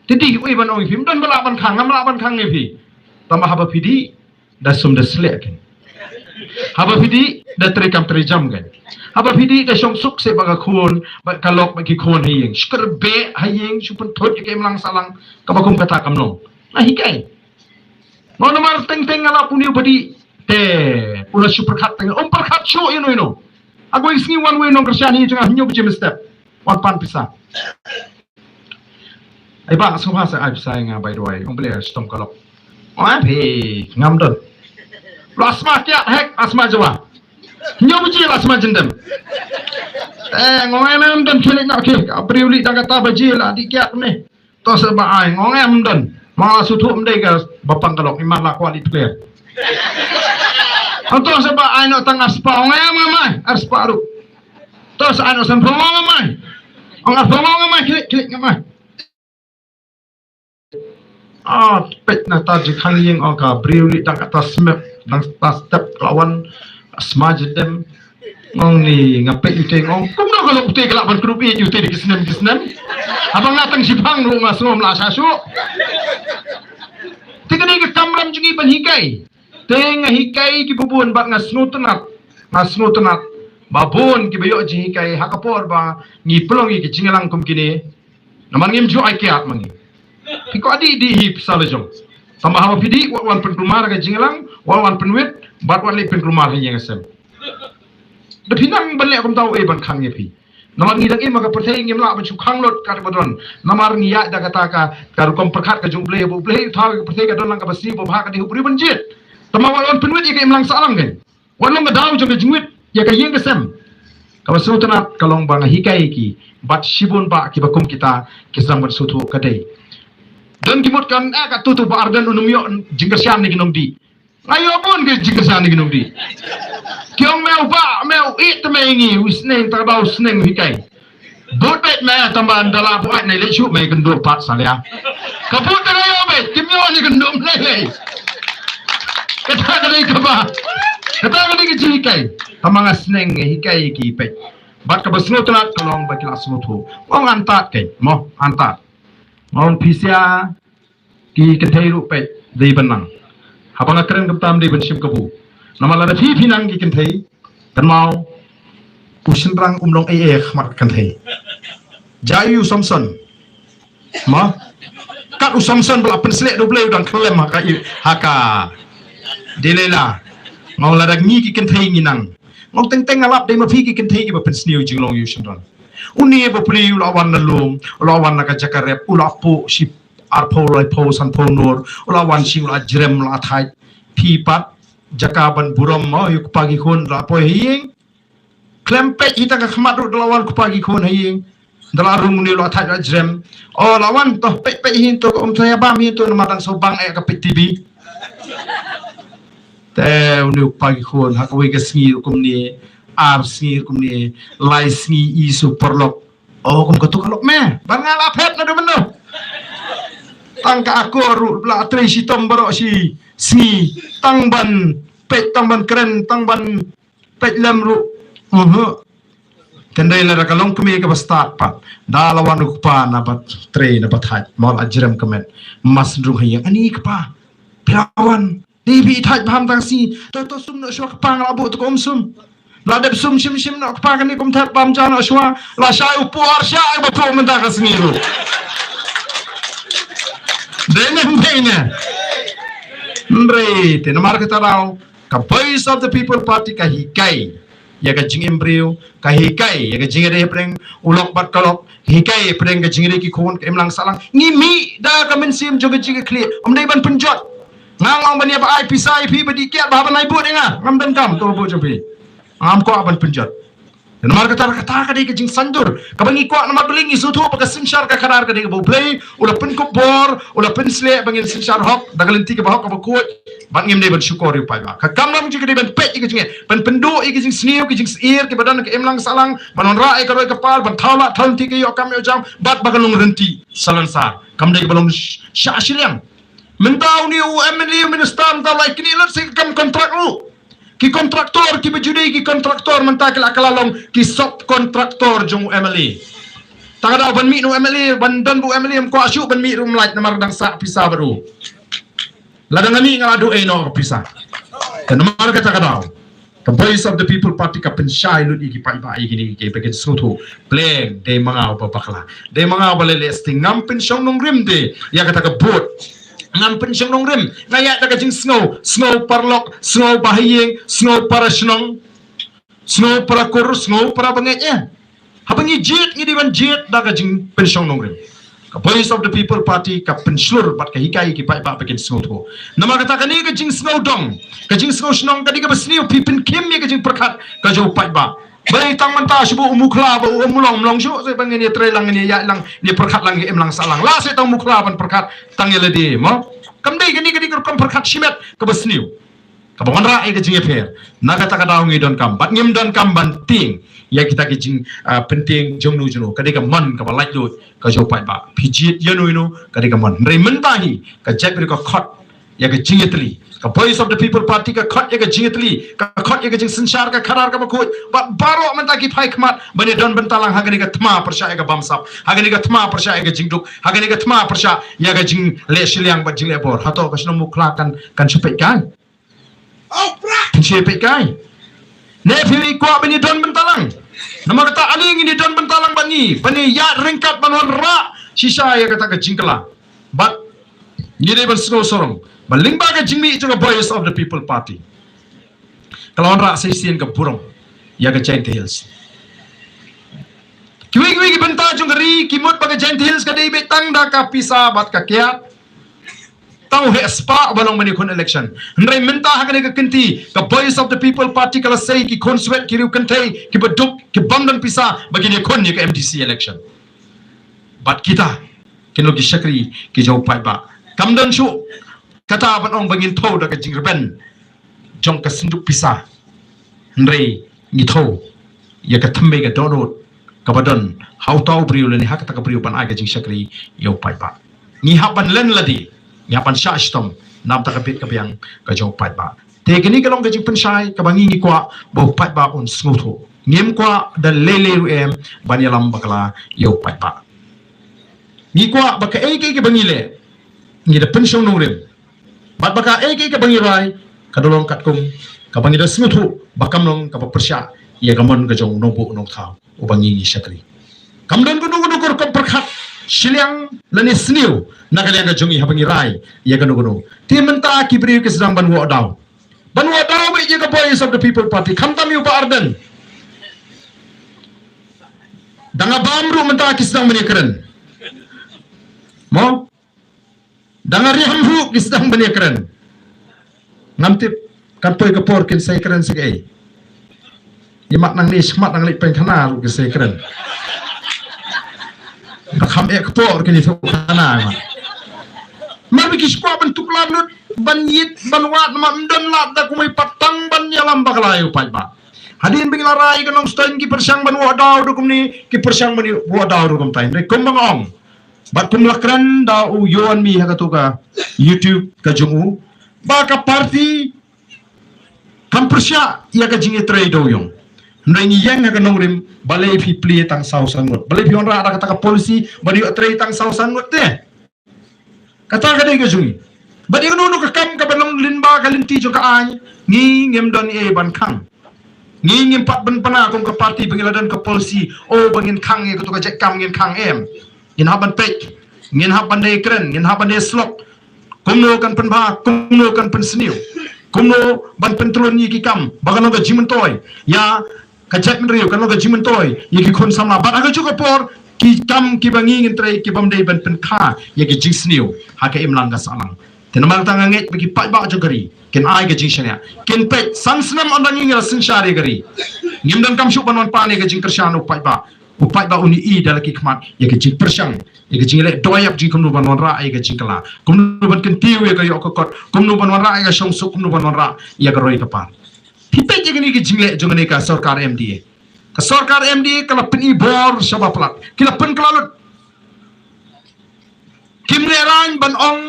Te dih uei ban ong ïa phi, ym don ba lah ban khang, ngam lah ban khang ïa phi. Tang ba haba phi dih da sum da sleh kein. Haba phi dih da trei kam trei jam kein. Haba phi dih da shong suk seh bad ka khun, bad ka lok, bad ki khun ha ïing. Shu kyrpad ha ïing, shu pynthut ïa ka imlang sahlang, kaba kum kata kam long. Nga hikai. Nga namar teng teng nga lap une u ba dih. Te u la shu pyrkhat teng, um pyrkhat shuh ïa no ïa no. Haba ïa sngi wan wei nongkyrshan hi jong nga, hynñiew baje mynstep. Wan pan pisa. Ai ba, sngewbha sa ai pisa ïa nga, by the way. Ong, balei, shitom ka lok. Ong, ai phi, ngam don. La sma kiad hek, la sma jawa. Hynñiew baje la sma jyndem. Eh, nga ong, em, em don, khie leit noh, khie. Ka briew leit dang kata baje la dih kiad ne. To sa ba ai, nga ong, em, don. Ma la shu thuh ym dei ka ba pang ka lok, imat la kwah leit pler. Ong, to sa ba ai noh tang ar spah, ong, em, ngam ai, ar spah ruh. To sa ai noh san phew, ong, ngam ai. Ong, ar phew, ong, ngam ai, khie leit, khie leit, ngam ai. Ah, peit na ta jingkhang ïing, ong, ka briew leit dang kata smep, dang kata step ka la wan, sma jyndem. Nga ong, ni nga peit ute, nga ong kumno ka long ute ka lah ban kdup ïeit ute da ki snem ki snem. Haba nga tang shipang ruh nga sngew ym lah sha shuh. Te kane ka kamram jong ngi ban hikai. Te nga hikai kiba bun bad nga sngewtynnat. Nga sngewtynnat ba bun kiba ïoh jinghikai ha ka por ba ngi pynlong ïa ki jingïalang kum kine. Namar ngim ju ai kiad ma ngi. Phi kwah dih dih hi, pisa la jong. Tangba haba phi dih wat wan pynkulmar ha ka jingïalang, wat wan pynwit, bad wat leit pynkulmar ha ïing ha sem. Da phi nang ban leh kumta, uei ban khang ïa phi. Namar ngi dang im ha ka pyrthei, ngim lah ban shu khang lut katba don. Namar ngi ïaid da kata ka, ka rukom pyrkhat ka jong U Blei, ba U Blei u thaw ïa ka pyrthei ka don lang kaba sniew ba bha, ka dei u briew ban jied. Tangba wat wan pynwit ïa ka imlang sahlang kein. Wat long ka daw jong ka jingwit ïa ka ïing ka sem. Kaba sngewtynnat ka long ba nga hikai ïa ki, bad shibun bah kiba kum kita ki sdang ban sngewthuh ka dei. Don ki mut kan, eh, ka tutu Bah Ardent un ym ïoh jingkyrshan na ki nongdih. Nga ïoh bun ki jingkyrshan na ki nongdih. Ki ong me u bah, me u ïeit te me ïa ngi, u sneng, ta ka daw sneng u hikai. Bud beit me, tangba ynda la buaid ne leit shuh me kynduh pat salia. Ka bud te ka ïoh beit, kim ïoh ne kynduh me lei lei. Kata ka dei kaba, kata ka dei ka jinghikai. Tangba nga sneng nga hikai ki peit. Bad kaba sngewtynnat ka long ba ki la sngewthuh. Nga ong antad kein, mo, antad. Nga ong pisa ki kynthei ruh peit dei ban nang. Haba nga kren kumta ym dei ban shim kabu. Namar lada phi phi nang ki kynthei, kynmaw, u shynrang um long ei ei ha khmat ka kynthei. Jia ïa u Samson. Ma? Kat u Samson ba la pynsleh da U Blei u dang khyllem ha ka i, ha ka Delilah. Nga ong lada ngi ki kynthei ngi nang. Nga ong teng teng nga lap dei ma phi ki kynthei kiba pynsniew jinglong ïa u shynrang. Une ba pli u la wan na lum, u la wan na ka jaka rep, u la puh shi arphew, laiphew, sanphew nur, u la wan sha ïing, u la jrem, u la thait. Phi pat jaka ban burom mo ïa u kpa ki khun, la poi ha ïing. Khlem peit hi tang ka khmat ruh da la wan u kpa ki khun ha ïing. Da la rung une u la thait, la jrem. O la wan to, peit peit hi to, ka um to ïa bam hi to, namar dang shu bang eh ka peit T V. Te une u kpa ki khun ha kawei ka sngi ruh kumne, ar sngi ruh kumne, lai sngi i shu paralok. O kum katu ka lok me, ban nga la phet naduh mynno. Tang ka akor ruh la trei shitom baroh shi sngi, tang ban peit, tang ban kren, tang ban peit lem ruh. Uhuh. Tang dei lada ka long kmie kaba stad pat, da la wan u kpa na ba trei, na ba thait, mo, la jrem ka met. Mas rung ha ïing, ani kpa, phi la wan. Ni phi thait bha mynta ka sngi. To to sum noh shuwa kpa, nga la buh tu ka um sum. La dep sum shim shim noh kpa, kane kum thait bam ja noh shuwa. La shai u por, shai ba pok mynta ka sngi ruh. Dei ne, dei ne. Hynrei te namar kata daw, ka Voice of the People Party ka hikai ïa ka jingim briew, ka hikai ïa ka jingïadei hapdeng u lok bad ka lok, hikai hapdeng ka jingïadei ki khun, ka imlang sahlang. Ngi mih da ka mynsiem jong ka jingïakhlieh, ym dei ban pynjot. Nga ong ban ïa ba ai pisa ïa phi ba dih kiad, ba haba nai bud ïa nga, ngam donkam to bud jong phi. Ngam kwah ban pynjot. Namar kata, kata ka dei ka jingsaiñdur kaba ngi kwah, namar balei ngi sngewthuh ba ka synshar ka khadar ka dei kaba U Blei u la pynkup bor, u la pynsleh ba ngin synshar hok da ka lynti kaba hok kaba khuid. Bad ngim dei ban shukor ïa u paidbah. Ka kam jong ngi ka dei ban peit ïa ka jingeh, ban pynduh ïa ka jingsniew, ka jingsyier kiba don ha ka imlang sahlang, ban wanrah ïa ka roi ka par, ban thaw lad thaw lynti ka ïoh kam ïoh jam, bad ba kan long rynti salonsar. Kam dei kaba long sh-, shah shiliang. Mynta une u M L A, u minister mynta u la ïaknieh lut sa ïa ka kam kontrak ruh. Ki kontraktor kiba ju dei ki kontraktor mynta ki la kylla long ki sub kontraktor jong u M L A. Tang ka daw ban mih na u M L A, ban don bad u M L A ym kwah shuh ban mih ruh, ym lait namar dang sah pisa bad u. Lada nga mih nga la duh ei noh ka pisa. Te namar kata ka daw, ka Voice of the People Party ka pynshai lut ïa ki paidbah ïa kine kiei ba kin sngewthuh. Pleng dei ma nga uba bakla, dei ma nga uba leh leh sting. Ngam pynshong nongrim de ïa kata ka vote. Ngam pynshong nongrim. Nga ïaid da ka jingsngew, sngew paralok, sngew ba ha ïing, sngew para shnong, sngew para kur, sngew para bangeit eh. Haba ngi jied ngi dei ban jied da ka jingpynshong nongrim. Ka Voice of the People Party ka pynshlur bad ka hikai ïa ki paidbah ba kin sngewthuh. Namar kata kane ka jingsngew dong, ka jingsngew shnong ka dei kaba sniew, phi pynkhim ïa ka jingpyrkhat ka jong u paidbah. Balei tang mynta shu buh u Mukhla bad u Umlong, Umlong shuh, sa ba ngin ïa trei lang, ngin ïa ïaid lang, ngin ïa pyrkhat lang ïa ka imlang sahlang. Lah seh tang u Mukhla ban pyrkhat tang ïa lade mo. Kam dei kane, kane ka rukom pyrkhat shimet kaba sniew, kaba wanrah ïa ka jingïapher. Na kata ka daw ngi donkam bad ngim donkam ban tieng ïa kita ki jing, ah, pyntieng jongno jongno. Ka dei ka mon kaba laitluid ka jong u paidbah. Phi jied ïano ïano ka dei ka mon. Hynrei mynta hi ka jaitbynriew ka khot ïa ka jingïatylli. Ka Voice of the People Party ka khot ïa ka jingïatylli, ka khot ïa ka jingsynshar ka khadar kaba khuid. Bad baroh mynta ki phai khmat ban ïa don bynta lang ha kane ka thma pyrshah ïa ka bamsap, ha kane ka thma pyrshah ïa ka jingduk, ha kane ka thma pyrshah ïa ka jingleh shiliang bad jingleh bor. Hato ka shnong Mukhla kan, kan shu peit kai? Kan shu peit kai? Ne phi kwah ban ïa don bynta lang? Namar kata ale ngin ïa don bynta lang bad ngi, ban ïa ïaid ryngkat ban wanrah shisha ïa kata ka jingkylla. Bad ngi dei ban sngewsarong ba lyngba ka jingmih jong ka Voice of the People Party ka la wanrah sa shisien ka burom ïa ka Jaintia Hills. Kiwei kiwei ki bynta jong ka ri ki mut ba ka Jaintia Hills ka dei beit tang da ka pisa bad ka kiad. Tang u heh spah uba long ban ïakhun election. Hynrei mynta ha kane ka kynti ka Voice of the People Party ka la sei ki khun swet, ki riew kynthei kiba duk, ki bym don pisa ba kin ïakhun ïa ka M D C election. Bad kita kin long ki shakri ki jong u paidbah. Kam don shuh kata ban ong ba ngin thew da ka jingrben jong ka synduk pisa. Hynrei ngi thew ïa ka thymmei ka dohnud kaba don ha uta u briew lane ha kata ka briew ban ai ka jingshakri ïa u paidbah. Ngi hap ban len lade, ngi hap ban shah shitom na bynta ka bit ka biang ka jong u paidbah. Te kane ka long ka jingpynshai kaba ngi ngi kwah ba u paidbah un sngewthuh. Ngim kwah da lei lei ruh em ban ïalam bakla ïa u paidbah. Ngi kwah ba kaei kaei kaba ngi leh ngi da pynshong nongrim. Bad ba kaei kaei kaba ngi rai ka da long katkum kaba ngi da sngewthuh ba kam long kaba pyrshah ïa ka mon ka jong u nongbuh nongthaw uba ngi ngi shakri. Kam don kano kano ka rukom pyrkhat shiliang lane sniew na ka liang ka jong ngi haba ngi rai ïa kano kano. Te mynta ki briew ki sdang ban wad daw, ban wad daw beit ïa ka Voice of the People Party, khamtam ïa u Bah Ardent. Da nga bam ruh mynta ki sdang ban ïakren. Mo? Da nga riam ruh ki sdang ban ïakren. Ngam tip kan poi ka por kin sa ïakren sa kaei. Ïa mat nangne shakhmat nang leit pynkhana ruh ki sa ïakren. Ba kham eh ka por kin ïathuh khana ma. Mar ba ki shu kwah ban tuklar lut ban ïit ban wad namar ym don lad da kumwei pat tang ban ïalam bakla ïa u paidbah. Hadien ba ngi la rai ka Nongstoiñ ki pyrshang ban wad daw da kumne, ki pyrshang ban wad daw da kumtai. Hynrei kumba nga ong, bad kum la kren da u Ïoanmi ha kato ka YouTube ka jong u, ba ka party kam pyrshah ïa ka jingïatrei dewïong. Hynrei ngi ïeng ha ka nongrim balei phi plie tang saw san ngut, balei phi wanrah da kata ka policy ban ïoh trei tang saw san ngut te. Kata ka dei ka jong ngi. Bad ïa kano kano ka kam kaba long lyngba ka lynti jong ka aiñ, ngi ngim don ei ban khang. Ngi ngim pat pynbna kum ka party ba ngi la don ka policy, oh, ba ngin khang ïa kato ka jait kam, ngin khang, em. Ngin hap ban peit, ngin hap ban dei kren, ngin hap ban dei slok. Kumno kan pynbha, kumno kan pynsniew, kumno ban pyntrun ïa ki kam ba kan long ka jingmyntoi ïa ka jaitbynriew, kan long ka jingmyntoi ïa ki khun samla. Bad ha kajuh ka por ki kam kiba ngi ngin trei ki bym dei ban pynkha ïa ki jingsniew ha ka imlang ka sahlang. Te namar kata nga ngeit ba ki paidbah jong ka ri kin ai ka jingshaniah, kin peit. San snem ynda ngi la synshar ïa ka ri, ngim donkam shuh ban wan pan ïa ka jingkyrshan u paidbah. U paidbah un ïohi da la ki khmat ïa ka jingpyrshang, ïa ka jingleh doi ïap jong ngi, kumno ban wanrah ïa ka jingkylla, kumno ban kyntiew ïa ka ïoh ka kot, kumno ban wanrah ïa ka shongsuk, kumno ban wanrah ïa ka roi ka par. Phi peit ïa kane ka jingleh jong kane ka sorkar M D A. Ka sorkar M D A ka la pyni bor shaba palat, ki la pynkylla lut. Kim lehrain ban ong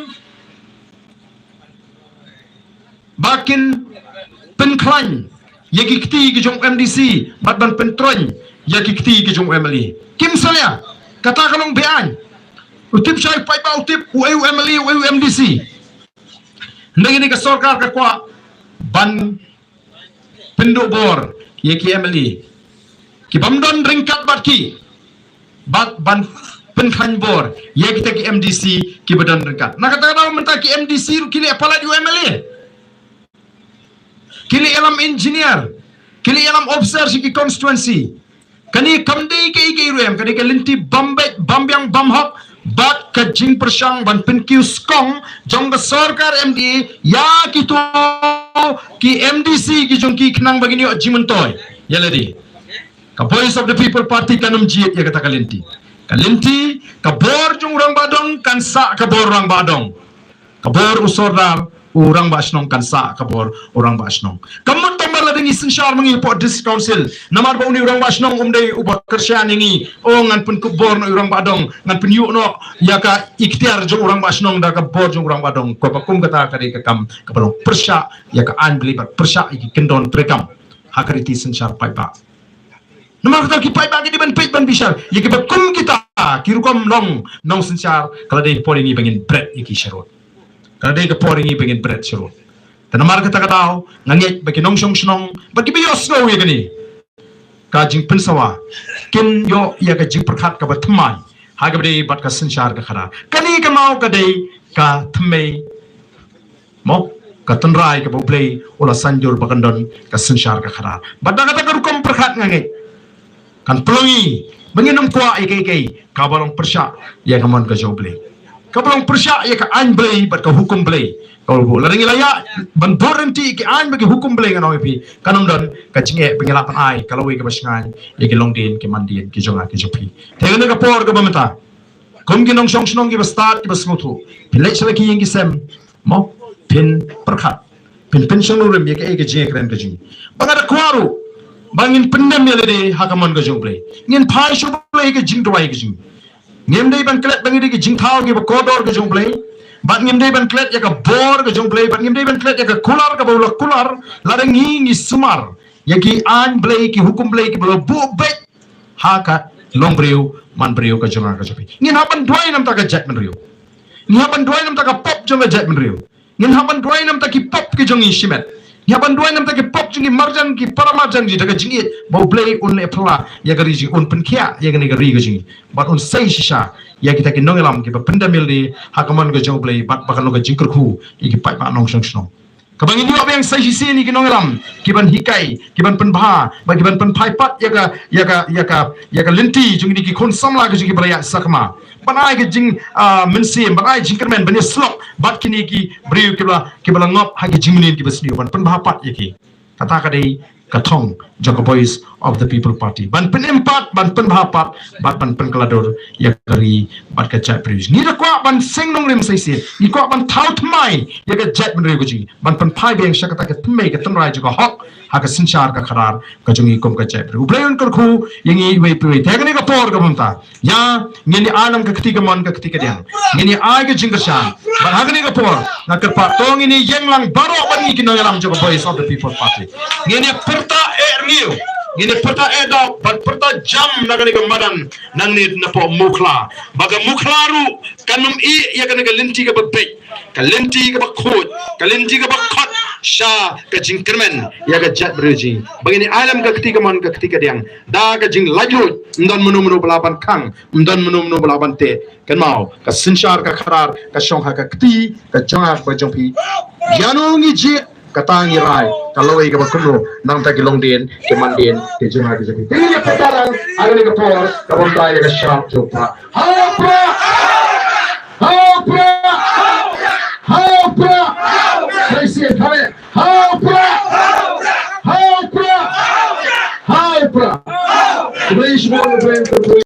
ba kin pynkhlaiñ ïa ki kti ki jong M D C bad ban pyntroiñ ïa ki kti ki jong M L A. Kim salia. Kata ka long beaiñ. U tip shai paidbah, u tip uei u M L A, uei u M D C. Hynrei kane ka sorkar ka kwah ban pynduh bor ïa ki M L A ki bym don ryngkat bad ki, bad ban pynkhlaiñ bor ïa kita ki M D C kiba don ryngkat. Na kata ka daw mynta ki M D C ruh ki leh palat ïa u M L A. Ki leh ïalam engineer, ki leh ïalam officer sha ki constituency. Kane kam dei kaei kaei ruh em, kane ka lynti bym beit, bym biang, bym hok bad ka jingpyrshang ban pynkiew skong jong ka sorkar M D A ïa kito ki M D C ki jong ki khnang ba kin ïoh jingmyntoi ïa lade. Ka Voice of the People Party kan ym jied ïa kata ka lynti. Ka lynti, ka bor jong u rangbah dong kan sah ka bor rangbah dong. Ka bor u sordar, u rangbah shnong kan sah ka bor u rangbah shnong. Ka mut tang ba lada ngi synshar ma ngi hapoh District Council, namar ba une u rangbah shnong um dei uba kyrshan ïa ngi, oh, ngan pynkup bor noh ïa u rangbah dong, ngan pynïoh noh ïa ka iktiar jong u rangbah shnong da ka bor jong u rangbah dong. Kaba kum kata ka dei ka kam kaba long pyrshah ïa ka aiñ Blei bad pyrshah ïa ki kyndon treikam ha ka riti synshar paidbah. Namar kata ki paidbah ki dei ban peit ban bishar ïa kiba kum kita ki rukom long nongsynshar. Ka la dei ka por ïa ngi ba ngin bret ïa ki sharud. Ka la dei ka por ïa ngi ba ngin bret sharud. Te namar kata ka daw nga ngeit ba ki nongshong shnong bad kiba ïohsngew ïa kane ka jingpynsawa kin ïoh ïa ka jingpyrkhat kaba thymmai ha kaba dei bad ka synshar ka khadar. Kane ka maw ka dei ka thymmei, mo, ka tynrai kaba U Blei u la saiñdur ba kan don ka synshar ka khadar. Bad da kata ka rukom pyrkhat nga ngeit kan pynlong ïa ngi ba ngin ym kwah ïa kaei kaei kaba long pyrshah ïa ka mon ka jong U Blei, kaba long pyrshah ïa ka aiñ Blei bad ka hukum Blei. Kaba long, lada ngi la ïa ban bud ryntih ïa ki aiñ bad ki hukum Blei, ngan ong ïa phi, kan ym don ka jingeh ba ngi lah ban ai ka lawei kaba shngaiñ ïa ki longdien ki mandien ki jong nga ki jong phi. Te kane ka por kaba mynta, kum ki nongshong shnong kiba stad kiba sngewthuh, phi leit sha la ki ïing ki sem, mo, phin pyrkhat, phin pynshong nongrim ïa kaei ka jingkren ka jong ngi. Ba nga da kwah ruh ba ngin pyndem ïa lade ha ka mon ka jong U Blei. Ngin phai sha U Blei ïa ka jingduwai ka jong ngi. Ngim dei ban klet ba ngi dei ki jingthaw kiba kordor ka jong U Blei, bad ngim dei ban klet ïa ka bor ka jong U Blei, bad ngim dei ban klet ïa ka kular kaba u la kular. Lada ngi ngi sumar ïa ki aiñ Blei, ki hukum Blei kiba la buh beit ha ka longbriew manbriew ka jong nga ka jong phi, ngin hap ban duwai namar ka jaitbynriew. Ngin hap ban duwai namar ka pop jong ka jaitbynriew. Ngin hap ban duwai namar ki pop ki jong ngi shimet. Ngin hap ban duwai namar ki pop jong ngi marjan, ki paramarjan, ki da ka jingïeit ba U Blei un leh phylla ïa ka ri jong ngi, un pynkhiah ïa kane ka ri ka jong ngi, bad un sei shisha ïa kita ki nongïalam kiba pyndem ïa lade ha ka mon ka jong U Blei, bad ba kan long ka jingkyrkhu ïa ki paidbah nongshong shnong. Kaba ngin ïoh biang sa shisien ïa ki nongïalam kiban hikai, kiban pynbha, bad kiban pynphai pat ïa ka, ïa ka, ïa ka, ïa ka lynti jong kine ki khun samla ka jong ki ba la ïaid sakma. Ban ai ka jing, ah, mynsiem, ban ai jingkyrmen, ban ïasyllok bad kine ki briew kiba la, kiba la ngop ha ki jingmlien kiba sniew, ban pynbha pat ïa ki. Kata ka dei ka thong jong ka Voice of the People Party. Ban pynim pat, ban pynbha pat, bad ban pynkylla dur ïa ka ri bad ka jaitbynriew. Ngi da kwah ban seng nongrim sa shisien. Ngi kwah ban thaw thymmai ïa ka jaitbynriew ka jong ngi. Ban pynphai biang sha kata ka thymmai ka tynrai jong ka hok ha ka synshar ka khadar ka jong ngi kum ka jaitbynriew. U Blei un kyrkhu ïa ngi iwei pa iwei. Te ha kane ka por kaba mynta, ïa, ngin ïa ai lang ka kti kamon ka kti kadiang. Ngin ïa ai ka jingkyrshan. Bad ha kane ka por, nga kyrpad to ngin ïa ïeng lang baroh bad ngi ki nongïalam jong ka Voice of the People Party. Ngin ïa pyrta eh rngiew. Ngin ïa pyrta eh dap, bad pyrta jam na kane ka madan, nangne napoh Mukhla. Ba ka Mukhla ruh kan ym ïeh ïa kane ka lynti kaba beit, ka lynti kaba khuid, ka lynti kaba khot sha ka jingkyrmen ïa ka jaitbynriew jong ngi. Ba ngin ïa ai lang ka kti kamon ka kti kadiang. Da ka jinglaitluid, ym don mano mano ba lah ban khang, ym don mano mano ba lah ban teh. Kynmaw, ka synshar ka khadar ka shong ha ka kti ka jong nga bad jong phi. Ïano ngi jied, kata ngi rai. Ka lawei kaba kumno, nangta ki longdien, ki mandien, ki jong nga ki jong phi. Te ngi ïa pyrta lang ha kane ka por kaba mynta ïa ka shap jong u Prah. Ha u Prah! Ha u Prah! Ha u Prah! Sa shisien, ha u Prah! Ha u Prah! Ha u Prah! Khublei shibun, khublei shibun.